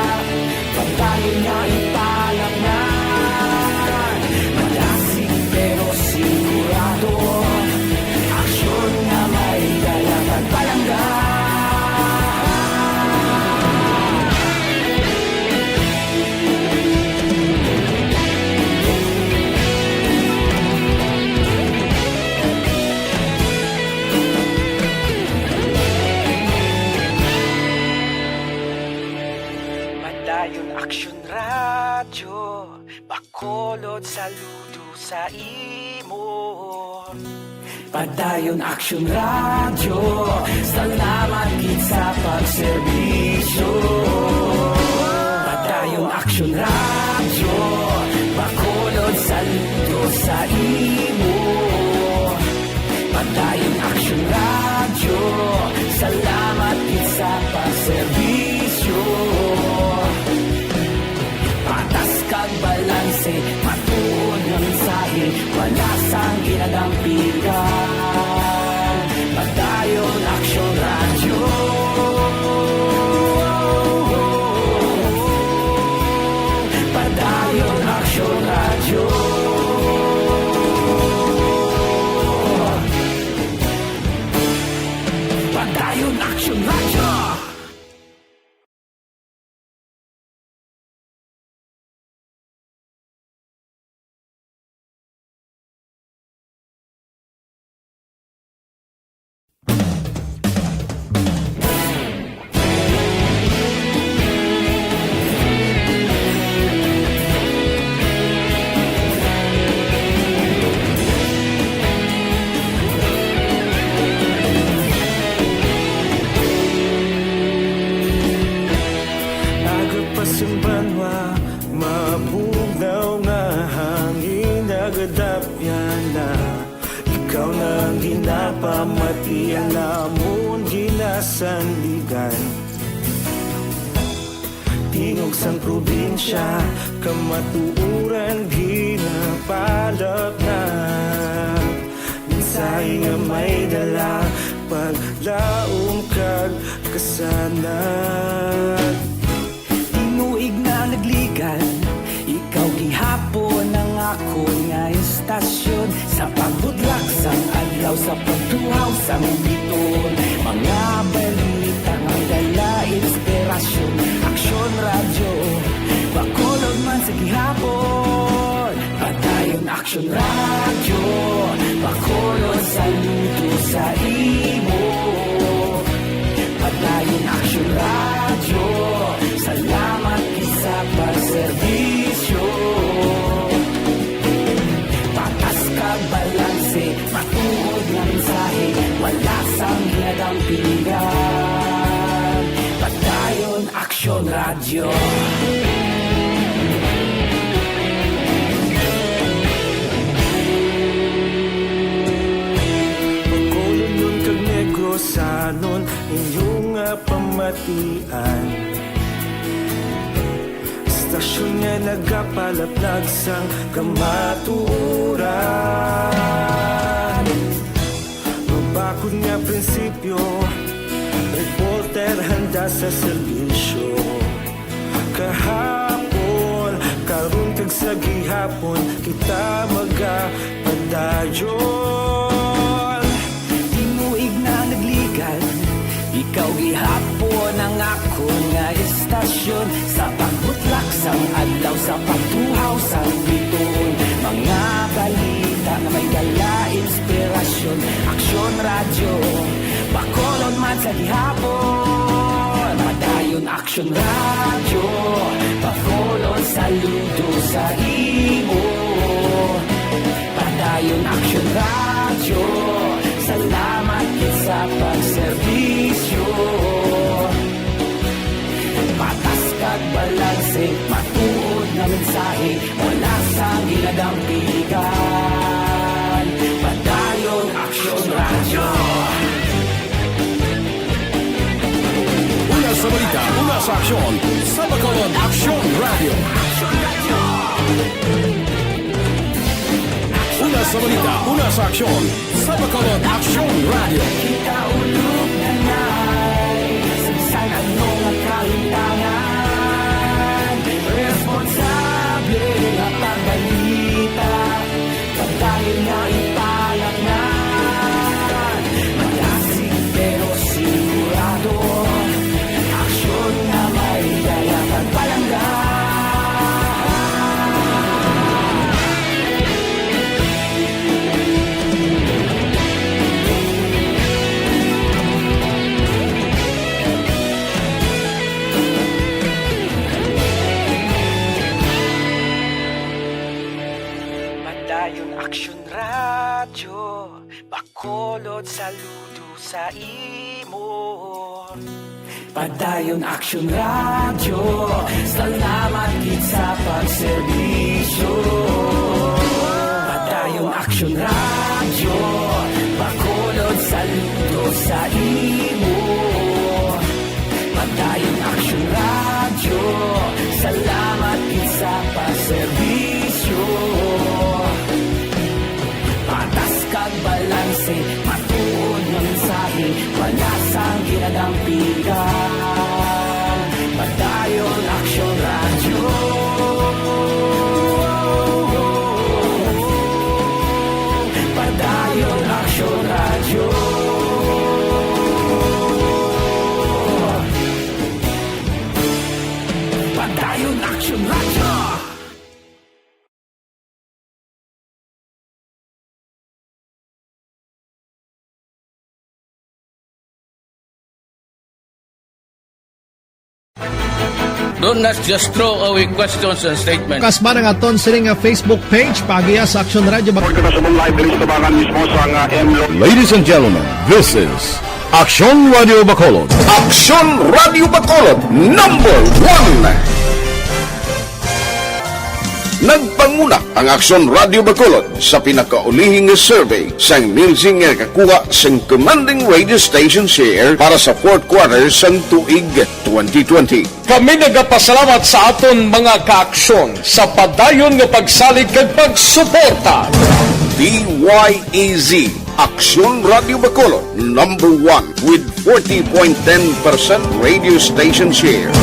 Pagdayon nga ipalaknan, madasig pero sigurado. Aksyon nga may dala kag palangga. Padayon Aksyon Radyo, Bacolod saludo sa imo. Padayon Aksyon Radyo, salamat gid sa pagserbisyo. Padayon Aksyon Radyo, Bacolod saludo sa imo. Padayon Aksyon Radyo, salamat gid sa pagserbisyo. Patas kag balanse, matuod nga mensahe, wala sang ginadampigan. Padayon Aksyon Radyo. Padayon Aksyon Radyo. Padayon Aksyon Radyo. Aga pa sing banwa, mabugnaw nga hangin, nagadapyan na. Ikaw na ang ginapamati, ang amon ginasandigan. Tingog sang probinsya, kamatuoran ginapalaknat. Mensahe nga may dala, paglaom kag kasanag. Tinuig na nagligan, ikaw gihapon ang akon nga istasyon. Sa pagbudlak sang adlaw, sa pagtuhaw sang bituon, mga balita nga dala inspirasyon. Aksyon Radyo, Bacolod man sa gihapon. Padayon Aksyon Radyo, Bacolod saludo sa imo. Padayon Aksyon Radyo, salamat gid sa pagserbisyo. Patas kag balanse, matuod nga mensahe, wala sang ginadala. Pilihan, Padayon Aksyon Radyo. Bacolodnon kag Negrosanon, inyo nga pamatian. Istasyon nga nagapalaplag sang kamatuoran. Mabakod nga prinsipyo, reporter handa sa serbisyo. Kahapon, karon kag sa gihapon, kita magapadayon. Tinuig na nagligal, ikaw gihapon ang akon nga istasyon. Sa pagbutlak sang adlaw, sa pagtuhaw sang bituon, mga balita nga may dala inspirasyon. Aksyon Radyo, Bacolod man sa gihapon. Padayon Aksyon Radyo, Bacolod, saludo sa imo. Padayon Aksyon Radyo, salamat gid sa pagserbisyo. Patas kag balanse, matuod nga mensahe, wala sang ginadampigan. Padayon Aksyon Radyo. Una sa balita, una sa aksyon, sa Bacolod Aksyon Radyo. Una sa balita, una sa aksyon, sa Bacolod Aksyon Radyo. Kita ulog na nay, sa bisan ano nga kahitangan, responsable nga pagbalita. Padayon nga ipalaknan, malasig pero sigurado, aksyon nga may dala kag palangga. Padayon Aksyon Radyo, Bacolod, saludo sa imo. Padayon Aksyon Radyo, salamat gid sa pagserbisyo. Padayon Aksyon Radyo, Bacolod, saludo sa imo. Padayon Aksyon Radyo, salamat gid sa pagserbisyo. Patas kag balanse, matuod nga mensahe, wala sang ginadampigan. Padayon Aksyon Radyo. Padayon Aksyon Radyo. Padayon Aksyon Radyo. Do not just throw away questions and statements. Kasba na nga aton sini nga Facebook page, paagiha sa Aksyon Radyo Bacolod. Report kita sa live diri sa tubangan mismo sa nga M Lo- Ladies and gentlemen, this is Aksyon Radio Bacolod. Aksyon Radio Bacolod, number one. Nagpanguna ang Aksyon Radio Bacolod sa pinakaulihing nga survey sang Nielsen nga nakakuha sing commanding radio station share para sa fourth quarter sang tuig twenty twenty. Kami nagapasalamat sa aton mga kaaksyon sa padayon nga pagsalig kag pagsuporta. D Y E Z, Aksyon Radio Bacolod, number one with forty point ten percent radio station share.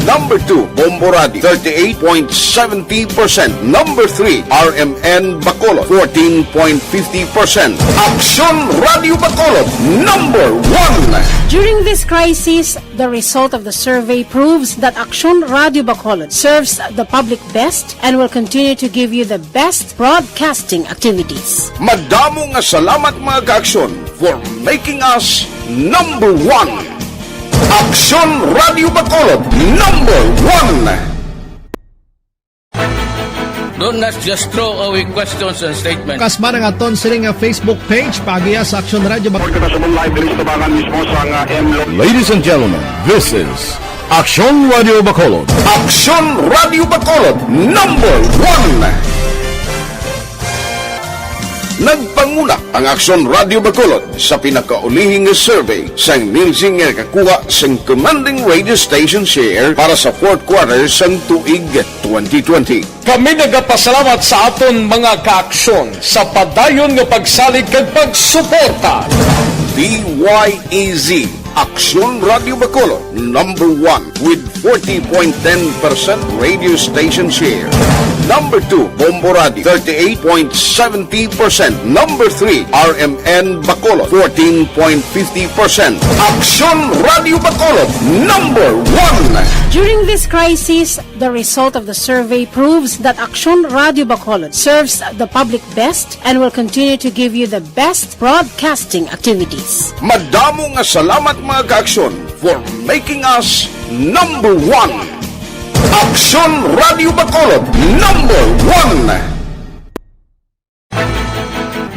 Number two, Bombo Radio, thirty-eight point seventy percent. Number three, R M N Bacolod, fourteen point fifty percent. Aksyon Radio Bacolod, number one. During this crisis, the result of the survey proves that Aksyon Radio Bacolod serves the public best and will continue to give you the best broadcasting activities. Madamo nga salamat, mga kaaksyon, for making us number one. Aksyon Radio Bacolod, number one. Don't not just throw away questions and statements. Kasman ang aton sini nga Facebook page, paagiha sa Aksyon Radio Bacolod. Kita sa live diri sa tabangan mismo sa nga M Lo. Ladies and gentlemen, this is Aksyon Radio Bacolod. Aksyon Radio Bacolod, number one. Nagpanguna ang Aksyon Radio Bacolod sa pinakaulihing survey sang Nielsen nga nakakuha sang commanding radio station share para sa fourth quarter sang tuig twenty twenty. Kami nagapasalamat sa aton mga kaaksyon sa padayon nga pagsalig kag pagsuporta. D Y E Z, Aksyon Radio Bacolod, number one with forty point ten percent radio station share. Number two, Bombo Radio, thirty-eight point seventy percent. Number three, R M N Bacolod, fourteen point fifty percent. Aksyon Radio Bacolod, number one. During this crisis, the result of the survey proves that Aksyon Radio Bacolod serves the public best and will continue to give you the best broadcasting activities. Madamo nga salamat, mga kaaksyon, for making us number one. Aksyon Radio Bacolod, number one.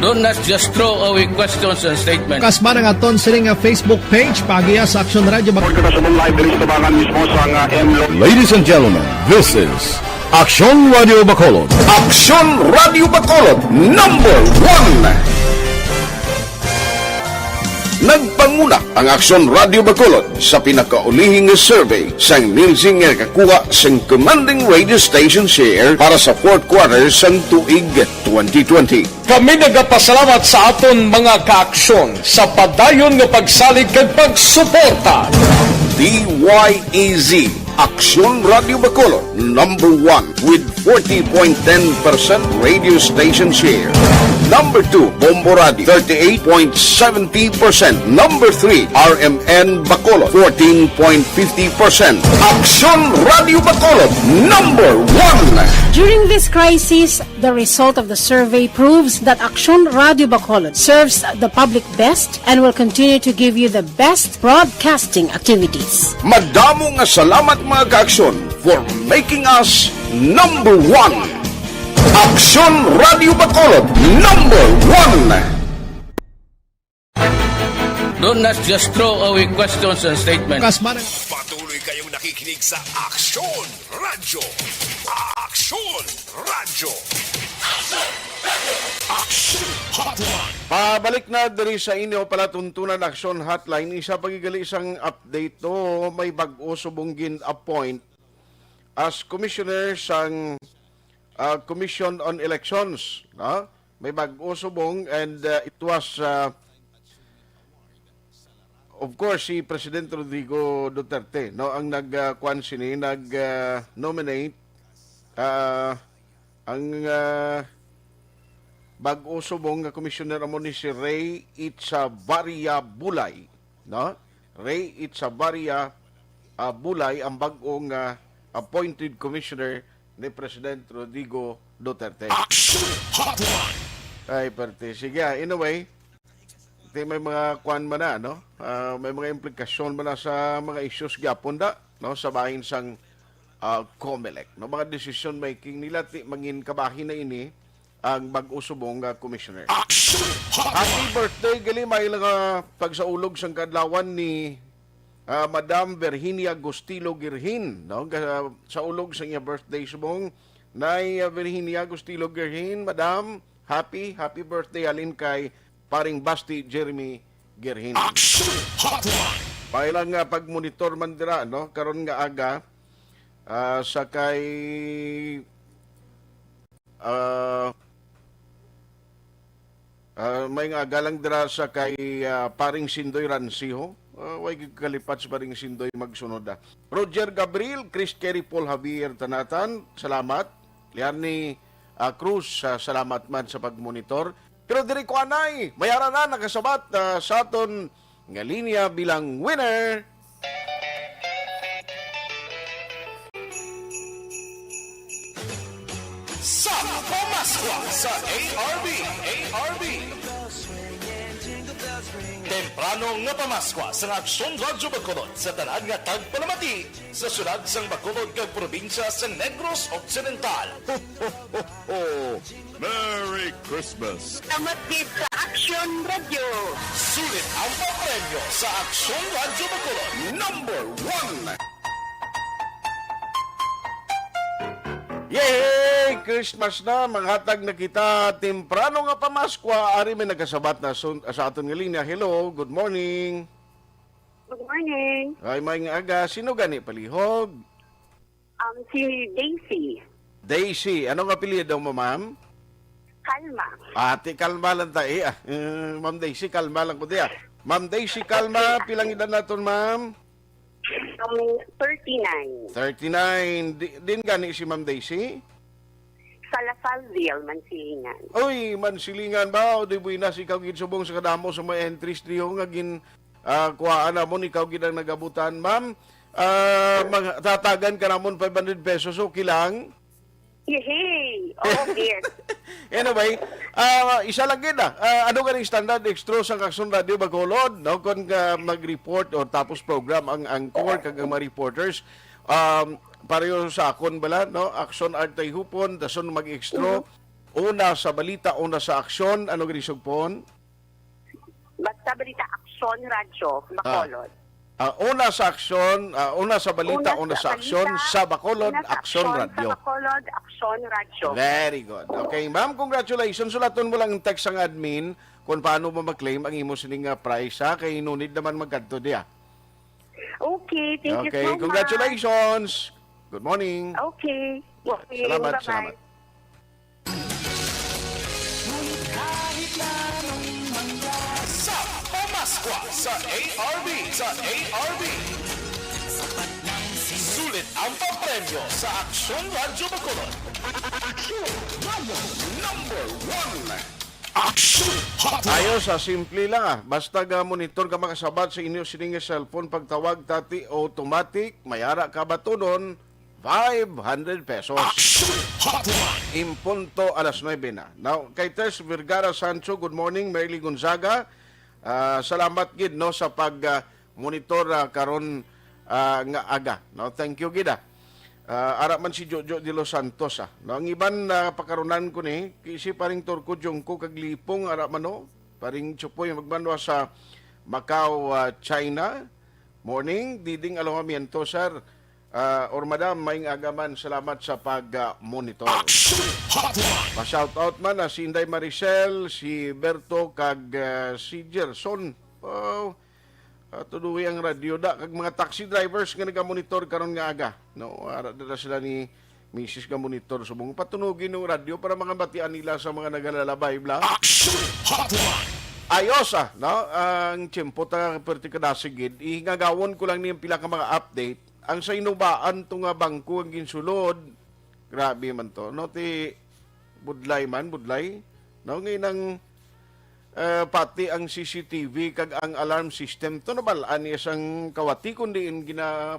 Don't not just throw away questions and statements. Kasman ang aton sini nga Facebook page, paagiha sa Aksyon Radio Bacolod. Kita sa live diri sa tabangan mismo sa nga M Lo. Ladies and gentlemen, this is Aksyon Radio Bacolod. Aksyon Radio Bacolod, number one. Nagpanguna ang Aksyon Radio Bacolod sa pinakaulihing survey sang Nielsen nga nakakuha sang commanding radio station share para sa fourth quarter sang tuig twenty twenty. Kami nagapasalamat sa aton mga kaaksyon sa padayon nga pagsalig kag pagsuporta. D Y E Z, Aksyon Radio Bacolod, number one with forty point ten percent radio station share. Number two, Bombo Radio, thirty-eight point seventy percent. Number three, R M N Bacolod, fourteen point fifty percent. Aksyon Radio Bacolod, number one. During this crisis, the result of the survey proves that Aksyon Radio Bacolod serves the public best and will continue to give you the best broadcasting activities. Madamo nga salamat, mga kaaksyon, for making us number one. Aksyon Radio Bacolod, number one. Don't not just throw away questions and statements. Kasman. Patuloy kayong nakikinig sa Aksyon Radyo. Aksyon Radyo. Aksyon Hotline. Pabalik na diri sa inyo palatuntunan, Aksyon Hotline. Isa pa gid gali sang update, no? May bag-o subong gin-appoint as commissioner sang, ah, Commission on Elections, no? May bag-o subong, and, ah, it was, ah, of course, si President Rodrigo Duterte, no, ang nag, ah, kuwan sini, nag, ah, nominate, ah, ang, ah, bag-o subong nga commissioner amo ni si Rey Echavarria Bulay, no? Rey Echavarria, ah, Bulay ang bag-ong, ah, appointed commissioner ni President Rodrigo Duterte. Action Hotline! Ay, parte. Sige, ah, anyway, di may mga kwan man na, no? Ah, may mga implikasyon man na sa mga issues gyapon da, no? Sa bahin sang, ah, Comelec, no? Mga decision making nila, ti mangin kabahin na ini ang bag-o subong nga commissioner. Action Hotline! Happy birthday gali, may nga pagsaulog sang kadlawan ni, ah, Madam Virginia Gustilo Girhin, no? Ga-, sa ulog sa iya birthday subong, Nay, ah, Virginia Gustilo Girhin, Madam, happy, happy birthday halin kay paring Basti Jeremy Girhin. Action Hotline! Pailang, ah, pagmonitor man dira, no? Karon nga aga, ah, sa kay, ah, ah, may nga aga lang dira sa kay, ah, paring Sindoy Ransiho. Ah, way gid kalipat si paring Sindoy magsunod, ah. Roger Gabriel, Chris Kerry, Paul Javier, tanatan, salamat. Liarni, ah, Cruz, ah, salamat man sa pagmonitor. Pero diri ko anay, may ara na nakasabat, ah, sa aton nga linya bilang winner. Sa pamaskwa sa A R B, A R B. Temprano nga pamaskwa sa Aksyon Radyo Bacolod sa tanan nga tagpalamati sa syudad sang Bacolod kag probinsya sa Negros Occidental. Ho, ho, ho, ho! Merry Christmas! Salamat gid sa Aksyon Radyo. Sulit ang papremyo sa Aksyon Radyo Bacolod. Number one! Yay! Christmas na, manghatag na kita temprano nga pamaskwa. Ari may nagasabat na sun- sa aton nga linya. Hello, good morning. Good morning. Ay, may nga aga. Sino gani palihog? Um, si Daisy. Daisy, ano nga apelyido mo, ma'am? Kalma. Ate, kalma lang ta, eh. Ah, eh, Ma'am Daisy, kalma lang ko diya. Ma'am Daisy, kalma. Pilang edad naton, ma'am? Um, thirty-nine. Thirty-nine. Di, din gani si Ma'am Daisy? Sa La Salville, Mansilingan. Oy, Mansilingan ba? O di buenas, ikaw gid subong sa kadamo sa mga entries niyo nga gin, ah, kuhaan namon, ikaw gid ang nagabutan, ma'am. Ah, magtatagan ka namon five hundred pesos, okay lang? Yehey! Oo, yes. Anyway, ah, isa lang gid, ah. Ah, ano ganing standard extra sa Aksyon Radio Bacolod, no? Kung ka mag-report o tapos program ang anchor kag ang mga reporters, um, pareho sa akon bala, no? Aksyon Artay Hupon, dason mag-extra. Mhm. Una sa balita, una sa aksyon, ano gani sugpon? Basta balita, Aksyon Radyo, Bacolod. Ah, una sa aksyon, ah, una sa balita, Una una sa sa aksyon, balita, sa Bacolod, una sa Aksyon aksyon, sa Radyo. Bacolod, Aksyon Radyo. Very good. Okay, ma'am, congratulations. Sulaton mo lang ang text sang admin kung paano mo ma-claim ang imo sining nga prize, ha? Kay no need naman magkadto diya. Okay, thank you Okay, so much. Congratulations. Good morning. Okay. Okay, Salamat, bye-bye. salamat. Ngunit kahit na anong mangyari, sa pamaskwa sa A R B, sa A R B, sapat lang si Sulit ang papremyo sa Aksyon Radyo Bacolod. Aksyon Radyo number one. Aksyon Hotline. Ayos, ah, simple lang, ah. Basta ga monitor ka, makasabat sa inyo sining nga cellphone, pagtawag tati automatic, may ara ka batunon, five hundred pesos. Aksyon Hotline. In punto alas nuebe na. Now, kay Tess Vergara Sancho, good morning. Merly Gonzaga, ah, salamat gid, no, sa pag, ah, monitor, ah, karon, ah, nga aga, no? Thank you gid, ah. Ah, ara man si Jojo de los Santos, ah, no? Ang iban, ah, pakaronan ko ni, si paring Turco Jungko kag Lipong, ara man, no? Paring Chupoy Magbanwa sa Macau, ah, China. Morning, Diding Alojamiento, sir. Ah, or madam, maayong aga man. Salamat sa pag, ah, monitor. Action Hotline. Pa-shout out man, ah, si Inday Maricel, si Berto, kag, ah, si Gerson. Oh, ah, tuduhi ang radyo da, kag mga taxi drivers nga nagamonitor karon nga aga. No, ara dira sila ni Misis nga monitor subong. Patunugi nung radyo para mga batian nila sa mga nagalalabay, bla. Action Hotline. Ayos, ah, no? Ang tiyempo ta perti kadasig gid. Ihingagawon ko lang niyang pila ka mga update. Ang sa Inubaan to nga bangko ang ginsulod. Grabe man to, no? Ti budlay man, budlay. No, ngay nang, eh, pati ang C C T V kag ang alarm system to nabal-an niya sang kawati, kundi in gina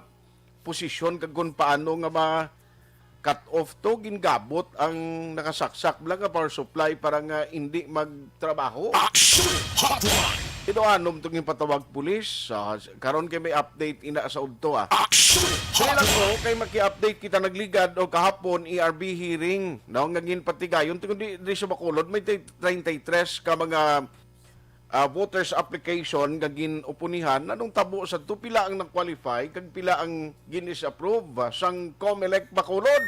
posisyon kag kung paano nga ma-cut off to, gingabot ang nakasaksak bala nga power supply para nga indi magtrabaho. Action Hotline. Ido anom to ginpatawag pulis. Ah, s-, karon kay may update ina sa udto, ah. Action Kaya lang Hotline. Ko, kay maki-update kita nagligad o kahapon, A R B hearing, no, nga ginpatigayon. Tungod di, di sa Bacolod, may tay-, treinta y tres ka mga ah, voters application nga gin-upunihan, anong tabo sa to? Pila ang nag-qualify kag pila ang gin-disapprove, ah, sang Comelec Bacolod?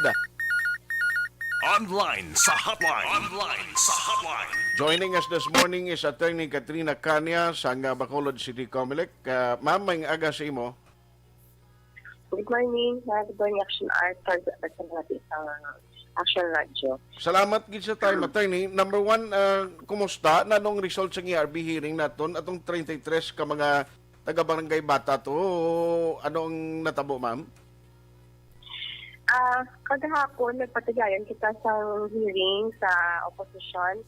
Online sa hotline. Online sa hotline. Joining us this morning is Attorney Katrina Cania sang, ah, Bacolod City Comelec. Ah, ma'am, may aga sa imo. Good morning, uh, good morning, Action Art, sa, sa mga, uh, Action Radio. Salamat gid sa time, Um, attorney. Number one, uh, kumusta? Nanong result sa A R B hearing naton? Atong treinta y tres ka mga taga Barangay Bata to. Ano ang natabo, ma'am? Ah, kagahapon, nagpatigayon kita sa hearing sa opposition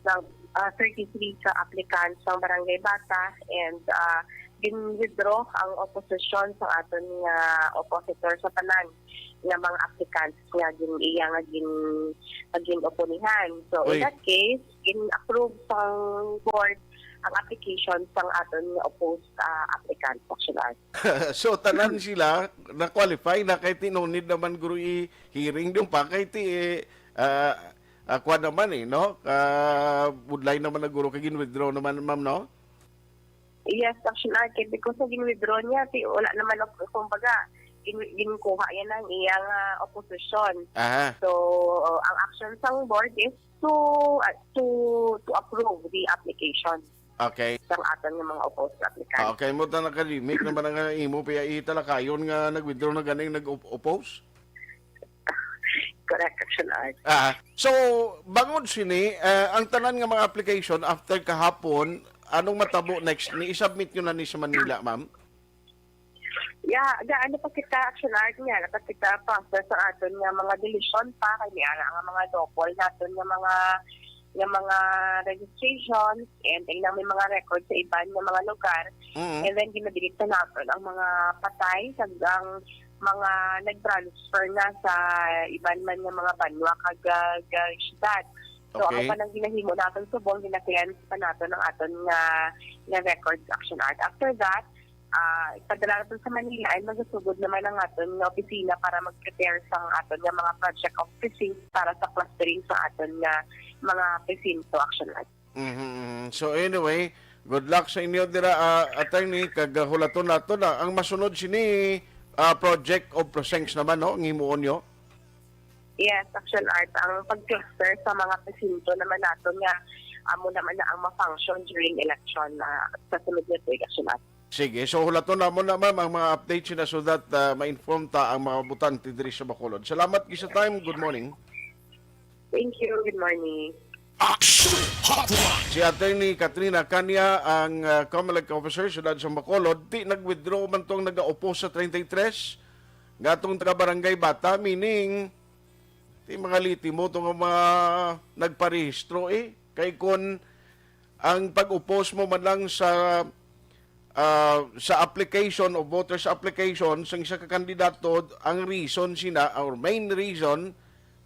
ng, ah, thirty-three ka applicants sa Barangay Bata and, ah, gin-withdraw ang opposition sa aton nga oppositor sa tanan nga mga applicants nga gin-, iya nga gin-, nga gin-oponihan. So, in Uy. that case, gin-approve sang board ang application sang aton nga opposed, ah, applicant, Action Art. So, tanan sila na-qualify na kay ti no need naman guro i-hearing dun pa kay ti, eh, ah, ah, kwan naman eh, no? Ah, budlay naman na guro kay gin-withdraw naman, ma'am, no? Yes, Action Art, kay because sa gin-withdraw niya, ti wala naman ako, kumbaga, gin-, ginkuha yan ang iyang, ah, opposition. Aha. So, ang action sang board is to, ah, to, to approve the application Okay. sang aton nga mga opposed applicant. Ah, okay, mo ta nakadimik naman ang, ah, imo pa italakayon nga nag-withdraw na ganing nag-oppose? Correct, Action Art. Ah, so, bangod sini, eh, ang tanan nga mga application after kahapon, anong matabo next? Ni-submit nyo na ni sa Manila, ma'am? Ya, ga-, ano pa kita, Action Art niya, dapat kita process ang aton nga mga deletion pa, kay may ara nga mga double naton nga mga, nga mga registrations, and ilang may mga record sa iban nga mga lugar. Mm. And then, ginadelete na naton ang mga patay, kag ang mga nag-transfer na sa iban man nga mga banwa kag, ah, kag syudad. So, Okay. Ako pa nang ginahimo naton subong, gina-cleanse pa naton ang aton nga, nga records, Action Art. After that, ah, ipadala naton sa Manila, and magasugod naman ang aton nga opisina para mag-prepare sa aton nga mga project of precinct para sa clustering sa aton nga mga presinto, Action Art. Mhm, mhm. So anyway, good luck sa inyo dira, ah, attorney, kag, ah, hulaton nato na ang masunod sini, ah, project of precincts naman, no, ang himuon nyo. Yes, Action Art, ang pag-cluster sa mga presinto naman nato nga amo naman na ang ma-function during election, ah, sa sunod nga tuig, Action Art. Sige, so hulaton namon na, ma'am, ang mga updates na so that, ah, ma-inform ta ang mga botante diri sa Bacolod. Salamat gid sa time. Good morning. Thank you. Good morning. Action Hotline. Si Attorney Katrina Kanya ang, ah, Comelec officer, siyudad sa Bacolod. Ti nag-withdraw man tong naga-oppose sa thirty-three nga atong taga Barangay Bata, meaning ti mga liti mo tong mga nagparehistro eh. Kay kun ang pag-oppose mo man lang sa, ah, sa application o voters application sang isa ka kandidato, ang reason sina or main reason,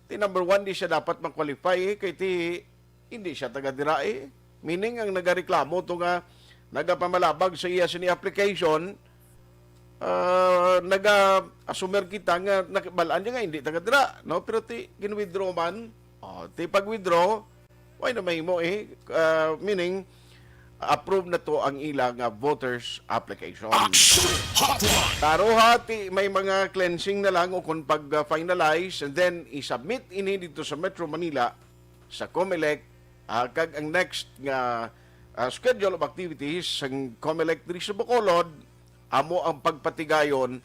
ti number one, di siya dapat ma-qualify, eh, kay ti hindi siya taga dira, eh. Meaning, ang nagareklamo to nga nagapamalabag sa iya sini application, ah, naga-assumer kita nga nakibal-an niya nga hindi taga dira, no? Pero ti gin-withdraw man. Oh, ti pag-withdraw, why na mahimo, eh? Ah, meaning, approve na to ang ila nga voters application. Action Hotline. Taro ha, ti may mga cleansing na lang o kung pag-finalize, and then i-submit ini dito sa Metro Manila, sa Comelec, ah, kag ang next nga, ah, schedule of activities sang Comelec diri sa Bacolod, amo ang pagpatigayon,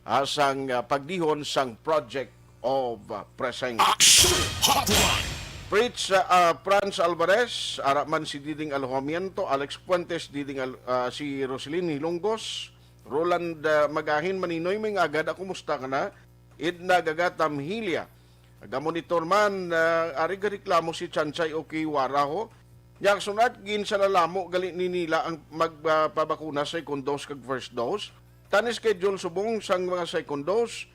ah, sang, ah, pagdihon sang Project of, ah, Precinct. Action Hotline. Fritz, ah, ah, Franz Alvarez, ara man si Diding Alojamiento, Alex Fuentes, Diding Al-, ah, si Roselyn Hilongos, Roland, ah, Magahin, Maninoy Mingagad, ako musta ka na? Edna Gagata Mejilla. Nagamonitor man, ah, ari gareklamo si Chanchay Okiwara ho. Nya, sunod, ginsalalamo gali ni nila ang magpabakuna second dose kag first dose. Tani schedule subong sang mga second dose,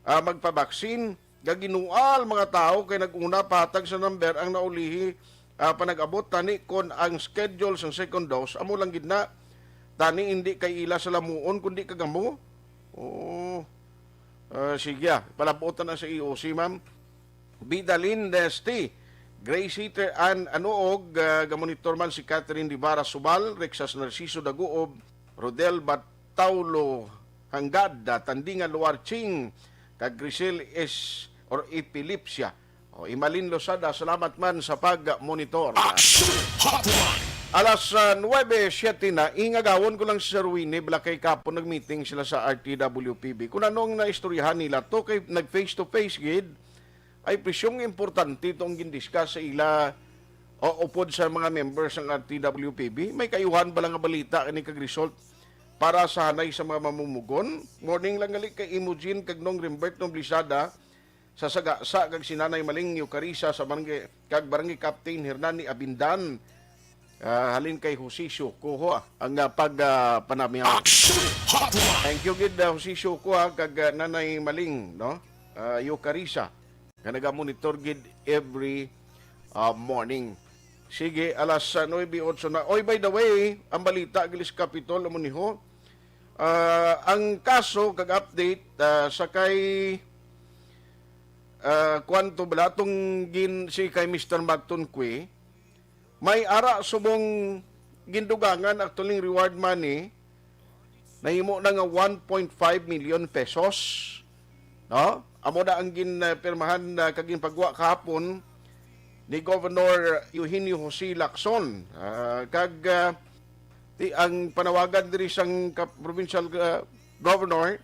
ah, magpabaksin, gaginual mga tawo kay nag-una pahatag sa number ang naulihi, ah, panag-abot. Tani kon ang schedule sang second dose, amo lang gid na. Tani hindi kay ila salamuon, kundi kag amo. Oo. Ah, sige, ah. Palab-ot na sa E O C, ma'am. Bidalin Desti, Grace Heater and Anuog, ah, gamonitor man si Catherine Divara Subal, Rexas Narciso Daguob, Rodel Bataulo Hanggad, ah, Tandingan Luarching, kag Grisel is or Epilepsia. O, Imalin Losada, salamat man sa pag-monitor. Action Hotline. Alas, ah, nuwebe siyete na, ingagawon ko lang si Sir Winnie, bala kay kapon nag-meeting sila sa R T W P B. Kung ano ang naistoryahan nila to, kay nag-face to face gid, ay presyong importante itong gindiscuss sa ila o upod sa mga members ng R T W P B. May kayuhan ba lang nga balita kini kag result para sa hanay sa mga mamumugon? Morning lang gali kay Imogen kag Nong Rimbert Noblisada, sa Sagasa kag si Nanay Maling Eucarisa sa barangay, kag Barangay Captain Hernani Abindan. Ah, halin kay Jose Shoko, ah, ang, ah, pag, ah, panamihaw. Action Hotline. Thank you gid, ah, Jose Shoko, ah, kag, ah, Nanay Maling, no? Ah, Eucarisa, nga nagamonitor gid every, ah, morning. Sige, alas, ah, nuebe otso na. Oy, by the way, ang balita, Gilis Capitol, amo ni ho. Ah, ang kaso kag update, ah, sa kay, ah, kwanto bala tong gin-, si kay Mister Magton Cue, may ara subong gindugangan actually reward money, nahimo na nga one point five million pesos, no? Amo na ang ginpirmahan, ah, kag ginpagwa kahapon ni Governor Eugenio Jose Lacson. Ah, kag, ah, ti-, ang panawagan diri sang ka-, provincial, ah, governor,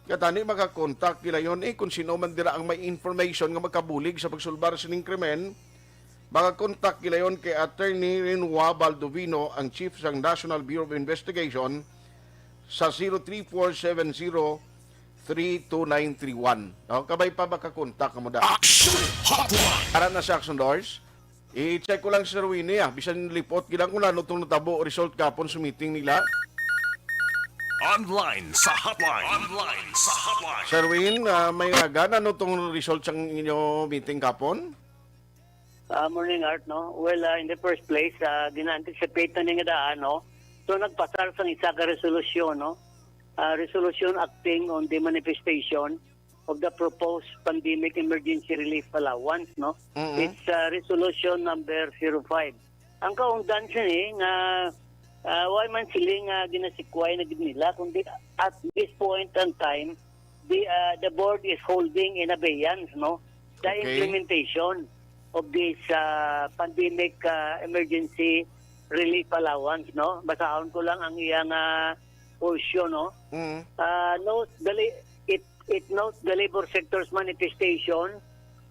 katani makakontak gilayon, eh, kung sino man dira ang may information nga makabulig sa pagsulbar sining krimen, makakontak gilayon kay Attorney Rinua Baldovino, ang chief sang National Bureau of Investigation, sa zero three four seven zero three two nine three one. No? Kabay pa makakontak mo da. Action Hotline! Ara na sa Action Doors. I-check ko lang, Sir Winnie, ah. Bisan lipot gid ang kung ano tong natabo result kapon sa meeting nila. Online sa hotline. Online sa hotline. Sir Win, ah, may ngagan, ano tong result sang inyo meeting kapon? Ah, morning, Art, no? Well, ah, in the first place, ah, gina-anticipate na ni nga daan, no? So, nagpasar sang isa ka resolusyon, no? Ah, resolution acting on the manifestation of the proposed pandemic emergency relief allowance, no? Mm-mm. It's ah, resolution number zero five. Ang kaungdan sini nga ah, wala man sila nga ginasikway na gid nila, kundi at this point in time, the ah, the board is holding in abeyance, no? The Okay. implementation of this ah, pandemic ah, emergency relief allowance, no? Basahon ko lang ang iyang ah, portion, no? Mm. Uh, note the la- it it notes the labor sector's manifestation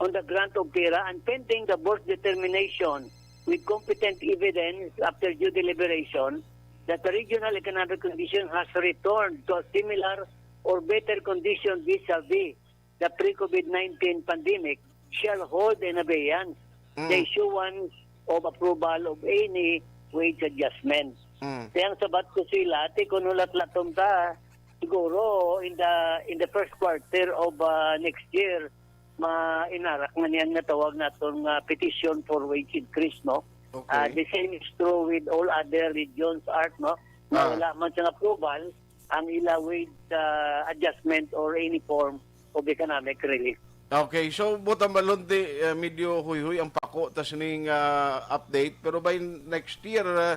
on the grant of pera, and pending the board's determination with competent evidence after due deliberation that the regional economic condition has returned to a similar or better condition vis-a-vis the pre-COVID nineteen pandemic, shall hold in abeyance the Mm. issuance of approval of any wage adjustment. Mm. Kaya ang sabat ko sila, ati kung hulat-latom ta, siguro in the in the first quarter of uh, next year, ma-enact na niyan nga tawag naton nga petition for wage increase, no? Okay. Ah, the same is true with all other regions, Art, no? Na Ah. wala man siyang approval ang ila wage uh, adjustment or any form of economic relief. Okay, so buot hambalon ti, eh, medyo huyhoy ang pako ta sining ah, update, pero by next year, ah,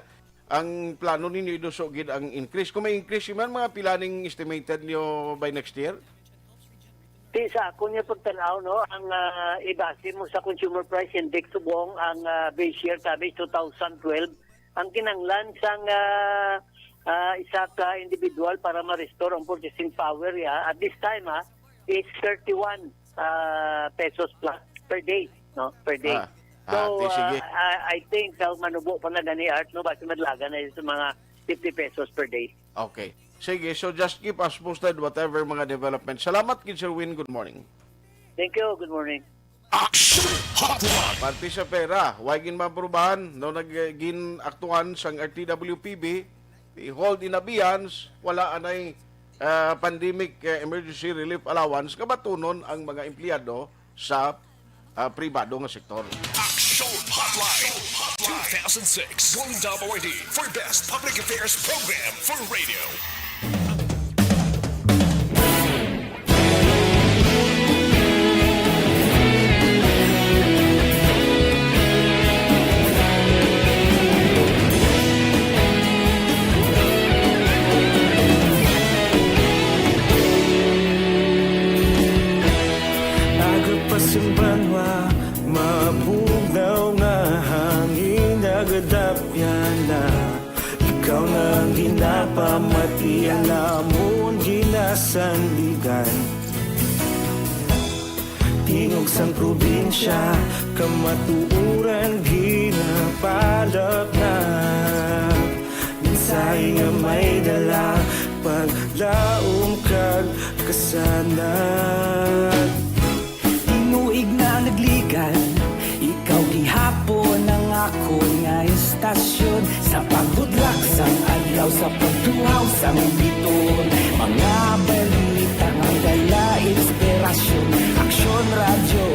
ang plano ninyo iduso gid ang increase. Kung may increase man, mga pila ning estimated nyo by next year? Ti sa akon nga pagtan-aw, no, ang ah, ibase mo sa consumer price index subong ang ah, base year tabi two thousand twelve, ang kinanglan sang ah, ah, isa ka individual para ma-restore ang purchasing power ya at this time, ah, is thirty-one ah, pesos plus per day, no, per day. Ah, So, ah, ti, sige. ah, I, I think uh, manubo pa na gani, Art, no, basi madlagan na yun sa mga fifty pesos per day. Okay. Sige, so just keep us posted whatever mga development. Salamat gid, Sir Win. Good morning. Thank you. Good morning. Action Hotline. Parte sa pera, way gin maaprubahan, no, nag-, eh, gin-aktuhan sang R T W P B, i-hold in abeyance, wala anay ah, pandemic eh, emergency relief allowance, kabatunon ang mga empleyado sa ah, pribado nga sektor. Action Hotline. two thousand six Golden Dome Awardee for Best Public Affairs Program for Radio. Aga pa sa banwa, mabugnaw nga hangin, nagadapyan na. Ikaw na ang ginapamati, ang amon ginasandigan. Tingog sang probinsya, kamatuoran ginapalapnat. Mensahe nga may dala, paglaom kag kasanag. Tinuig na nagligan, ikaw gihapon ang akon nga estasyon. Sa pagbudlak sang adlaw, sa pagtuhaw sang biton, mga balita nga dala inspirasyon. Aksyon Radyo,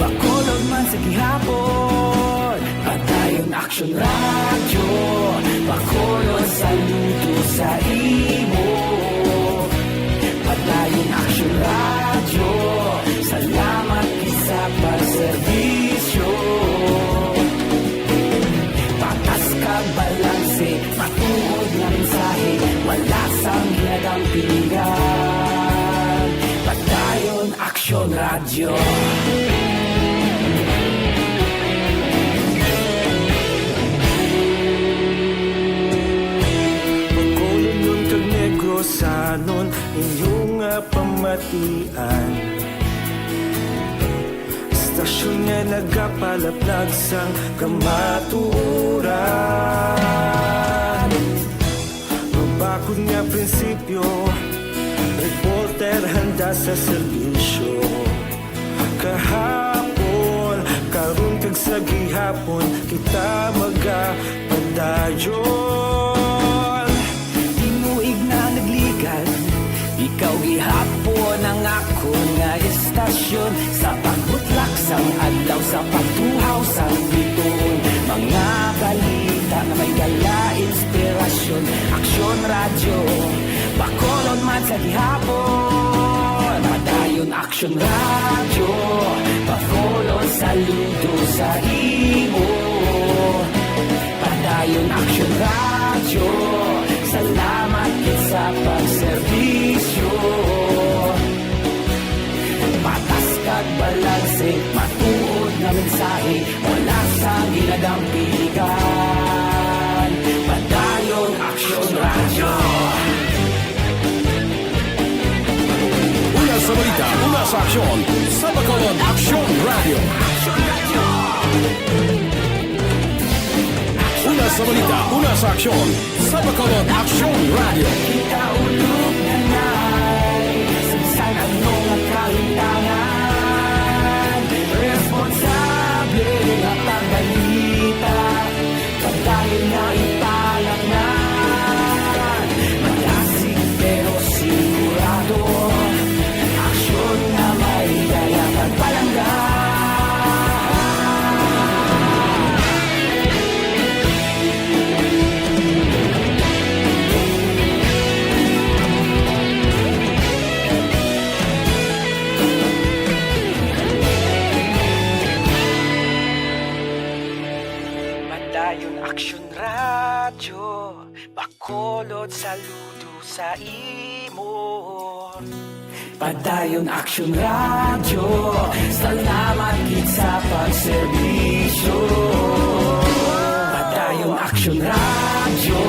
Bacolod man sa gihapon. Padayon Aksyon Radyo, pakulon saludo sa imo. Padayon Aksyon Radyo, salamat gid sa pagserbisyo. Patas kag balanse, matuod nga mensahe, wala sang ginadampingan. Padayon Aksyon Radyo. Bacolodnon kag Negrosanon, inyo nga pamatian. Istasyon nga nagapalaplag sang kamatuoran. Mabakod nga prinsipyo, reporter handa sa serbisyo. Kahapon, karon kag sa gihapon, kita magapadayon. Tinuig na nagligad, ikaw gihapon ang akon nga istasyon. Sa pagbutlak sang adlaw, sa pagtuhaw sang bituon, mga balita nga may dala inspirasyon. Aksyon Radyo, Bacolod man sa gihapon. Padayon Aksyon Radyo, pakulon saludo sa imo. Padayon Aksyon Radyo, salamat gid sa pagserbisyo. Patas kag balanse, matuod nga mensahe, wala sang ginadampingan. Padayon Aksyon Radyo. Una sa balita, una sa aksyon, sa Bacolod Aksyon Radyo. Una sa balita, una sa aksyon, sa Bacolod Aksyon Radyo. Kita ulog na nay, sa bisan ano nga kahitangan, responsable nga pagbalita, padayon nga ipalatnan. Malasig pero sigurado, aksyon nga may dala pagpalangga. Padayon Aksyon Radyo, Bacolod saludo sa imo. Padayon Aksyon Radyo, salamat gid sa pagserbisyo. Padayon Aksyon Radyo,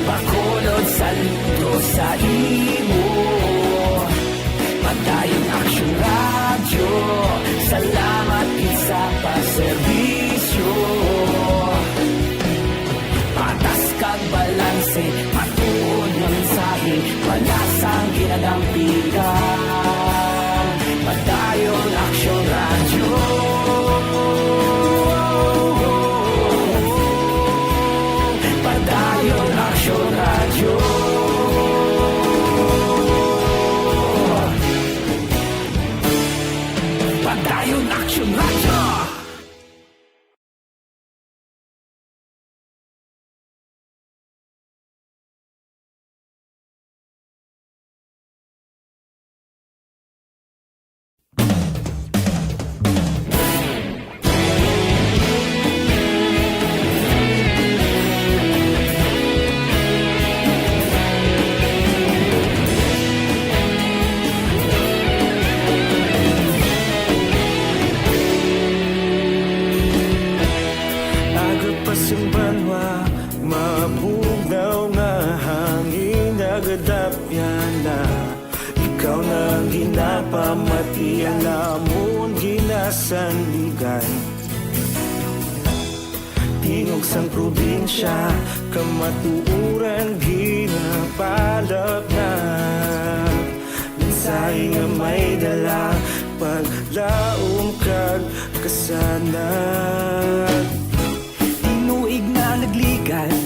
Bacolod saludo sa imo. Padayon Aksyon Radyo, salamat gid sa pagserbisyo. Patas kag balanse, matuod nga mensahe, wala sang ginadampingan. Padayon Aksyon Radyo. Padayon Aksyon Radyo. Padayon Aksyon Radyo. Agod pa sing banwa, mabugnaw nga hangin nagadapyan na. Ikaw na ang ginapamatian, amon ginasandigan. Tingog sang probinsya, kamatuoran ginapalapnag. Mensahe nga may dala, paglaom kag kasanag. Tinuig na nagligad,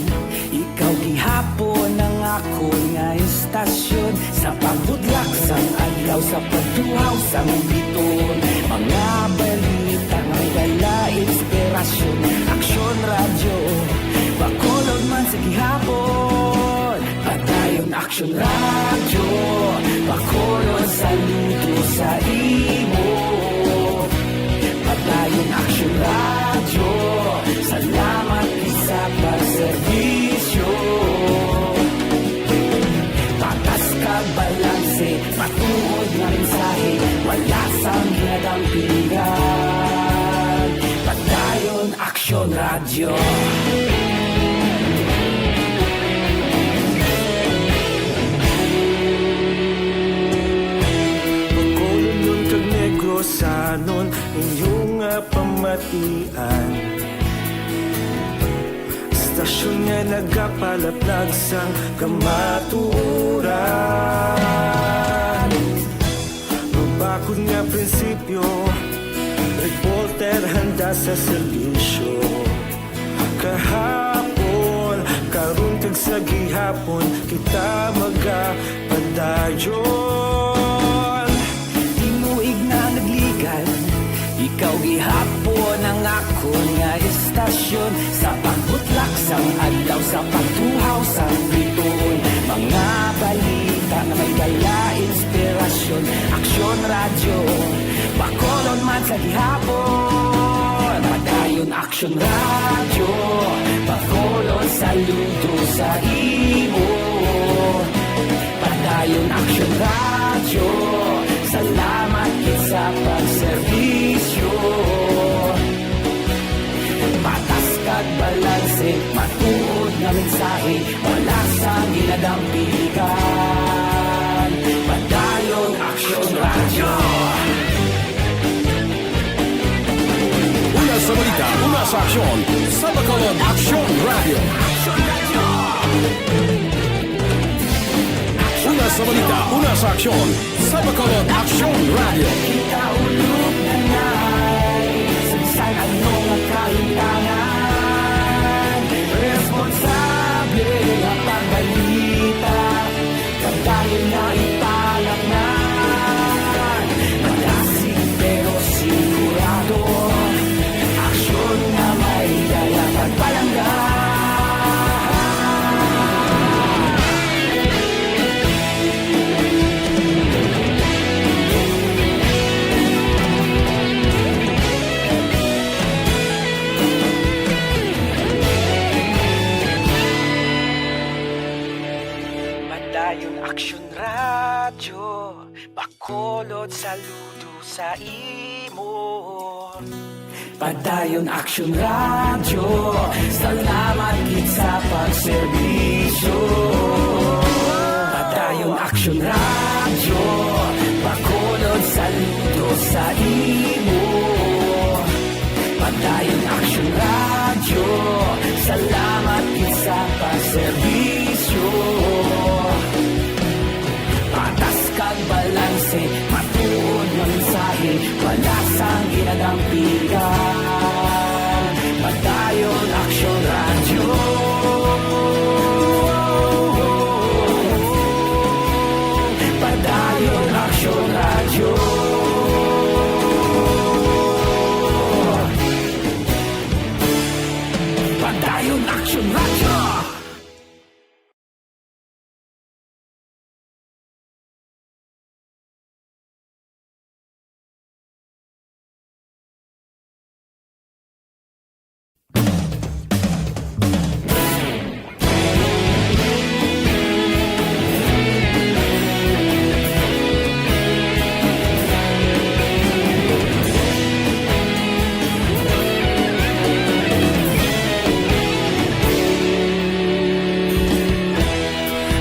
ikaw gihapon ang akon nga istasyon. Sa pagbudlak sang adlaw, sa pagtuhaw sang bituon, mga balita nga may dala inspirasyon. Aksyon Radyo, Bacolod man sa gihapon. Padayon Aksyon Radyo, Bacolod saludo sa imo. Padayon Aksyon Radyo, salamat gid sa pagserbisyo. Patas kag balanse, matuod nga mensahe, wala sang ginadampingan. Padayon Aksyon Radyo. Bacolodnon kag Negrosanon, inyo nga pamatian. Istasyon nga nagapalaplag sang kamatuoran. Mabakod nga prinsipyo, reporter handa sa serbisyo. Kahapon, karon kag sa gihapon, kita magapadayon. Tinuig na nagligan, ikaw gihapon ang akon nga istasyon. Sa pagbutlak sang adlaw, sa pagtuhaw sang bituon, mga balita nga may dala inspirasyon. Aksyon Radyo, Bacolod man sa gihapon. Padayon Aksyon Radyo, Bacolod saludo sa imo. Padayon Aksyon Radyo, salamat gid sa pagserbisyo. Patas kag balanse, matuod nga mensahe, wala sang ginadampigan. Padayon Aksyon Radyo. Una sa balita, una sa aksyon, sa Bacolod Aksyon Radyo. Una sa balita, una sa aksyon, sa Bacolod Aksyon Radyo. Kita ulog na nai, sa bisan ano nga kahimtangan, responsable nga pagbalita. Padayon nga ipalatnan, madasig pero sigurado. Aksyon nga may dala pagpalangga. Padayon Aksyon Radyo, Bacolod saludo sa imo. Padayon Aksyon Radyo, salamat gid sa pagserbisyo. Padayon Aksyon Radyo, Bacolod saludo sa imo. Padayon Aksyon Radyo, salamat gid sa pagserbisyo. Patas kag balanse, matuod nga mensahe, wala sang ginadampigan. Padayon Aksyon Radyo. Padayon Aksyon Radyo. Padayon Aksyon Radyo.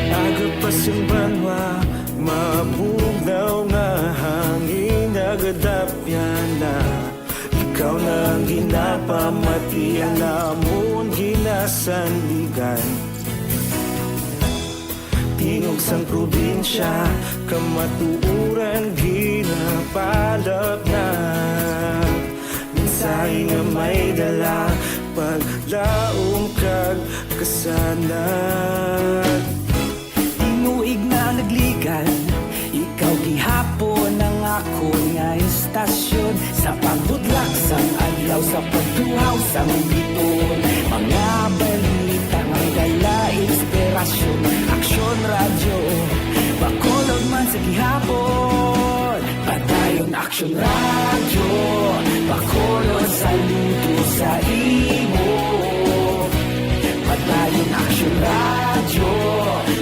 Aga pa sing banwa, mabugnaw nga hangin nagadapyan na. Ikaw na ang ginapamati, ang amon ginasandigan. Tingog sang probinsya, kamatuoran ginapalapnag. Mensahe nga may dala, paglaom kag kasanag. Tinuig na nagligan, ikaw gihapon ang akon nga istasyon. Sa pagbutlak sang adlaw, sa pagtuhaw sang bituon, Aksyon Radyo, pakulon, saludo sa imo. Padayon Aksyon Radyo,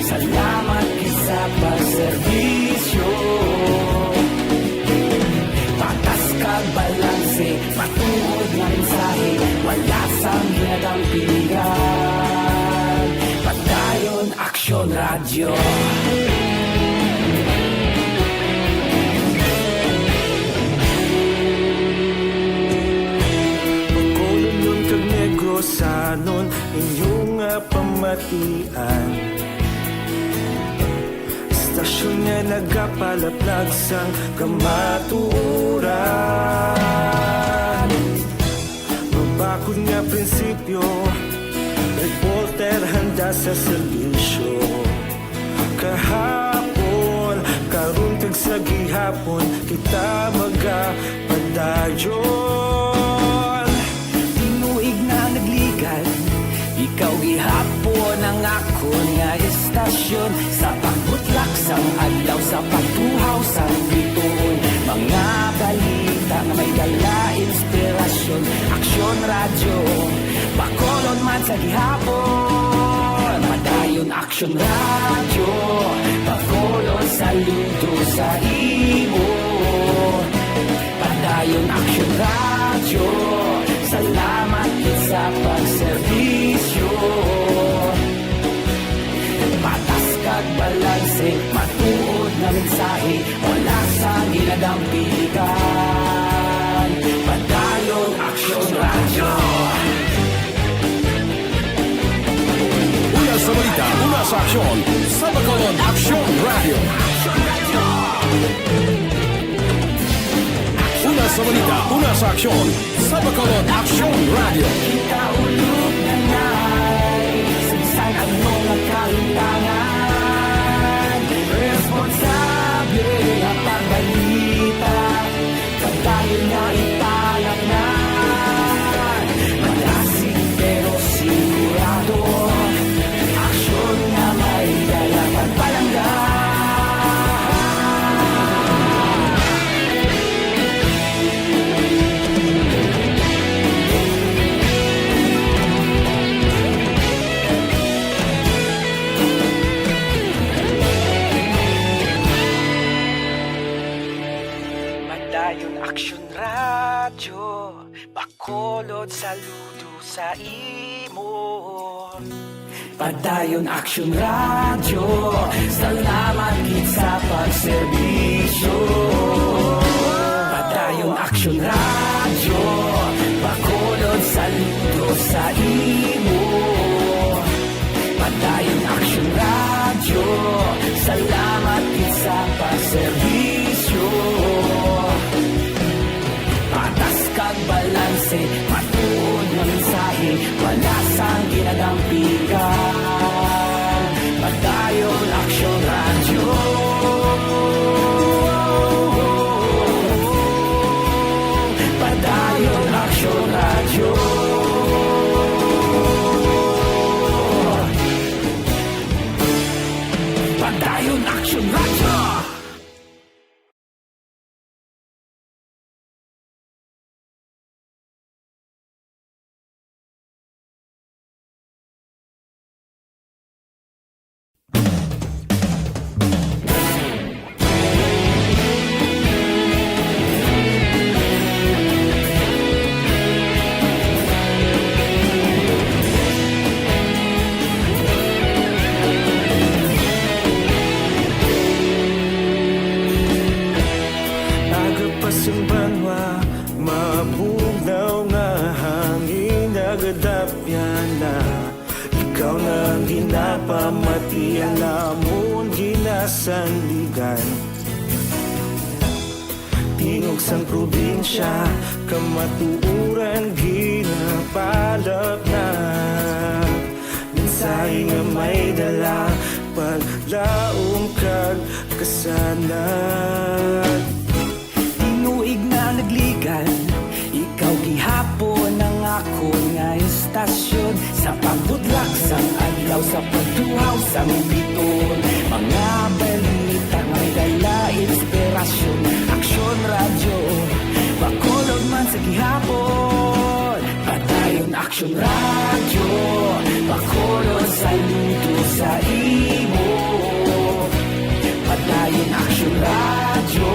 salamat gid sa pagserbisyo. Patas kag balanse, matuod nga mensahe, wala sang ginadampigan. Padayon Aksyon Radyo. Bacolodnon kag Negrosanon, inyo nga pamatian. Istasyon nga nagapalaplag sang kamatuoran. Mabakod nga prinsipyo, reporter handa sa serbisyo. Kahapon, karon kag sa gihapon, kita magapadayon. Tinuig na nagligad, ikaw gihapon ang akon nga istasyon. Sa pagbutlak sang adlaw, sa pagtuhaw sang bituon, mga balita nga may dala inspirasyon. Aksyon Radyo, Bacolod man sa gihapon. Padayon Aksyon Radyo, Bacolod, saludo sa imo. Padayon Aksyon Radyo, salamat gid sa pagserbisyo. Patas kag balanse, matuod nga mensahe, wala sang ginadampigan. Padayon Aksyon Radyo. Una sa balita, una sa aksyon, sa Bacolod Aksyon Radyo. Una sa balita, una sa aksyon, sa Bacolod Aksyon Radyo. Kita ulog na nay, sa bisan ano nga kahimtangan, responsable nga pagbalita, padayon nga ipalaknag. Malasig pero sigurado, aksyon nga may dala pagpalangga. Padayon Aksyon Radyo, Bacolod, saludo sa imo. Padayon Aksyon Radyo, salamat gid sa pagserbisyo. Padayon Aksyon Radyo, Bacolod, saludo sa imo. Padayon Aksyon Radyo, salamat gid sa pagserbisyo. Patas kag balanse, matuod nga mensahe, wala sang ginadampigan. Padayon Aksyon Radyo. Padayon Aksyon Radyo. Padayon Aksyon Radyo. Aga pa sang banwa, mabugnaw nga hangin nagadapyan na. Ikaw na ang ginapamatian, amon ginasandigan. Tingog sang probinsya, kamatuoran ginapalaknag. Mensahe nga may dala, paglaom kag kasanag. Tinuig na nagligad, ikaw gihapon ang akon nga istasyon. Sa pagbutlak sang adlaw, sa pagtuhaw sang bituon, mga balita nga may dala inspirasyon. Aksyon Radyo, Aksyon Radyo, Bacolod, saludo sa imo. Padayon Aksyon Radyo,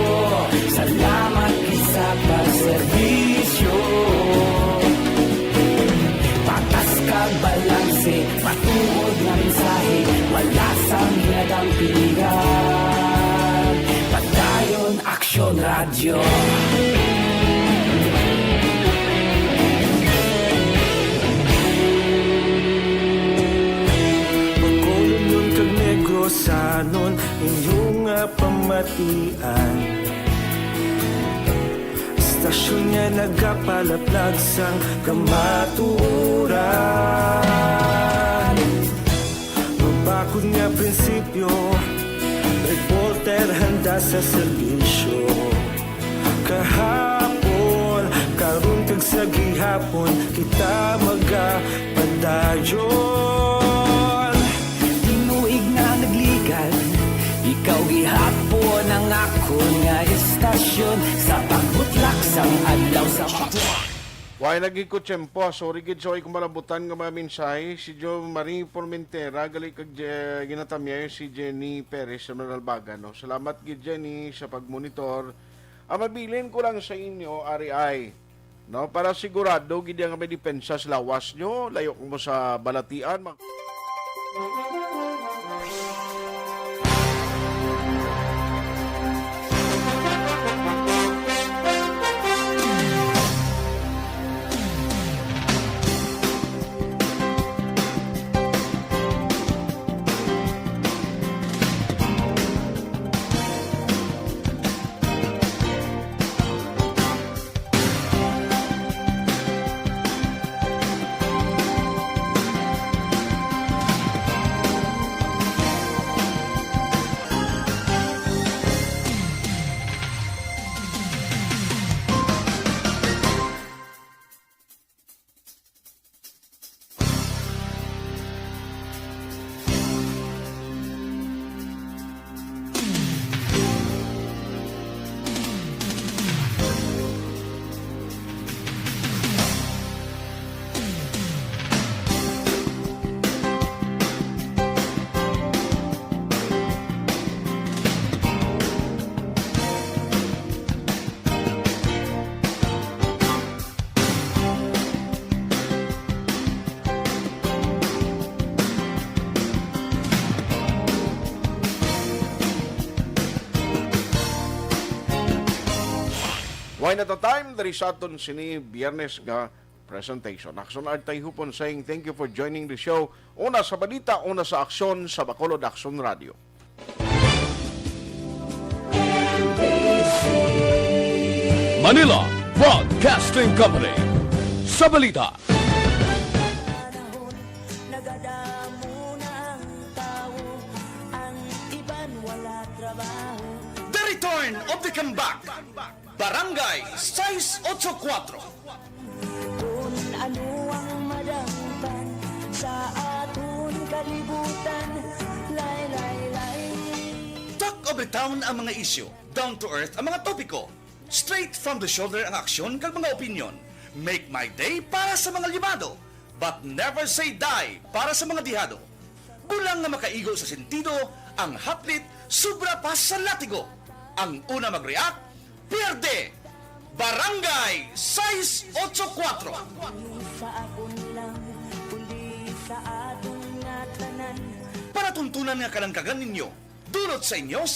salamat gid sa pagserbisyo. Patas kag balanse, matuod nga mensahe, wala sang hinadang pilihan. Padayon Aksyon Radyo. Bacolodnon kag Negrosanon, inyo nga pamatian. Istasyon nga nagapalaplag sang kamatuoran. Mabakod nga prinsipyo, reporter handa sa serbisyo. Kahapon, karon kag sa gihapon, kita magapadayon. Tinuig na nagligad, ikaw gihapon ang akon nga istasyon sa pagbutlak sang adlaw sa Way lagi ko tiyempo. Sorry gid sa way ko malabutan nga mga mensahe. Si Jo Marie Formentera, gali kag Je-, ginatamyay si Jenny Perez sa Manalbaga, no? Salamat gid, Jenny, sa pagmonitor. Ang mabilin ko lang sa inyo, ari ay, no, para sigurado gid nga may depensa sa lawas nyo, layo mo sa balatian. Mag- Way na ta time diri sa aton sini Biyernes nga presentation. Aksyon Artay Hupon saying thank you for joining the show. Una sa balita, una sa aksyon sa Bacolod Aksyon Radio. Manila Broadcasting Company. Sa balita. Panahon, nagadamo na ang tawo, ang iban wala trabaho. The Return of the Comeback. Barangay sais otso kuwatro. Kung ano ang madangtan sa aton kalibutan, lay, lay, lay. Talk of the Town ang mga isyu, down to earth ang mga topiko. Straight from the shoulder ang aksyon kag mga opinyon. Make my day para sa mga libado, but never say die para sa mga dihado. Bulang nga makaigo sa sentido, ang haplit sobra pa sa latigo. Ang una mag-react, pierde. Barangay sais otso kuwatro. Sa akon lang, kundi sa aton nga tanan. Palatuntunan nga kalangkagan ninyo, dulot sa inyo sa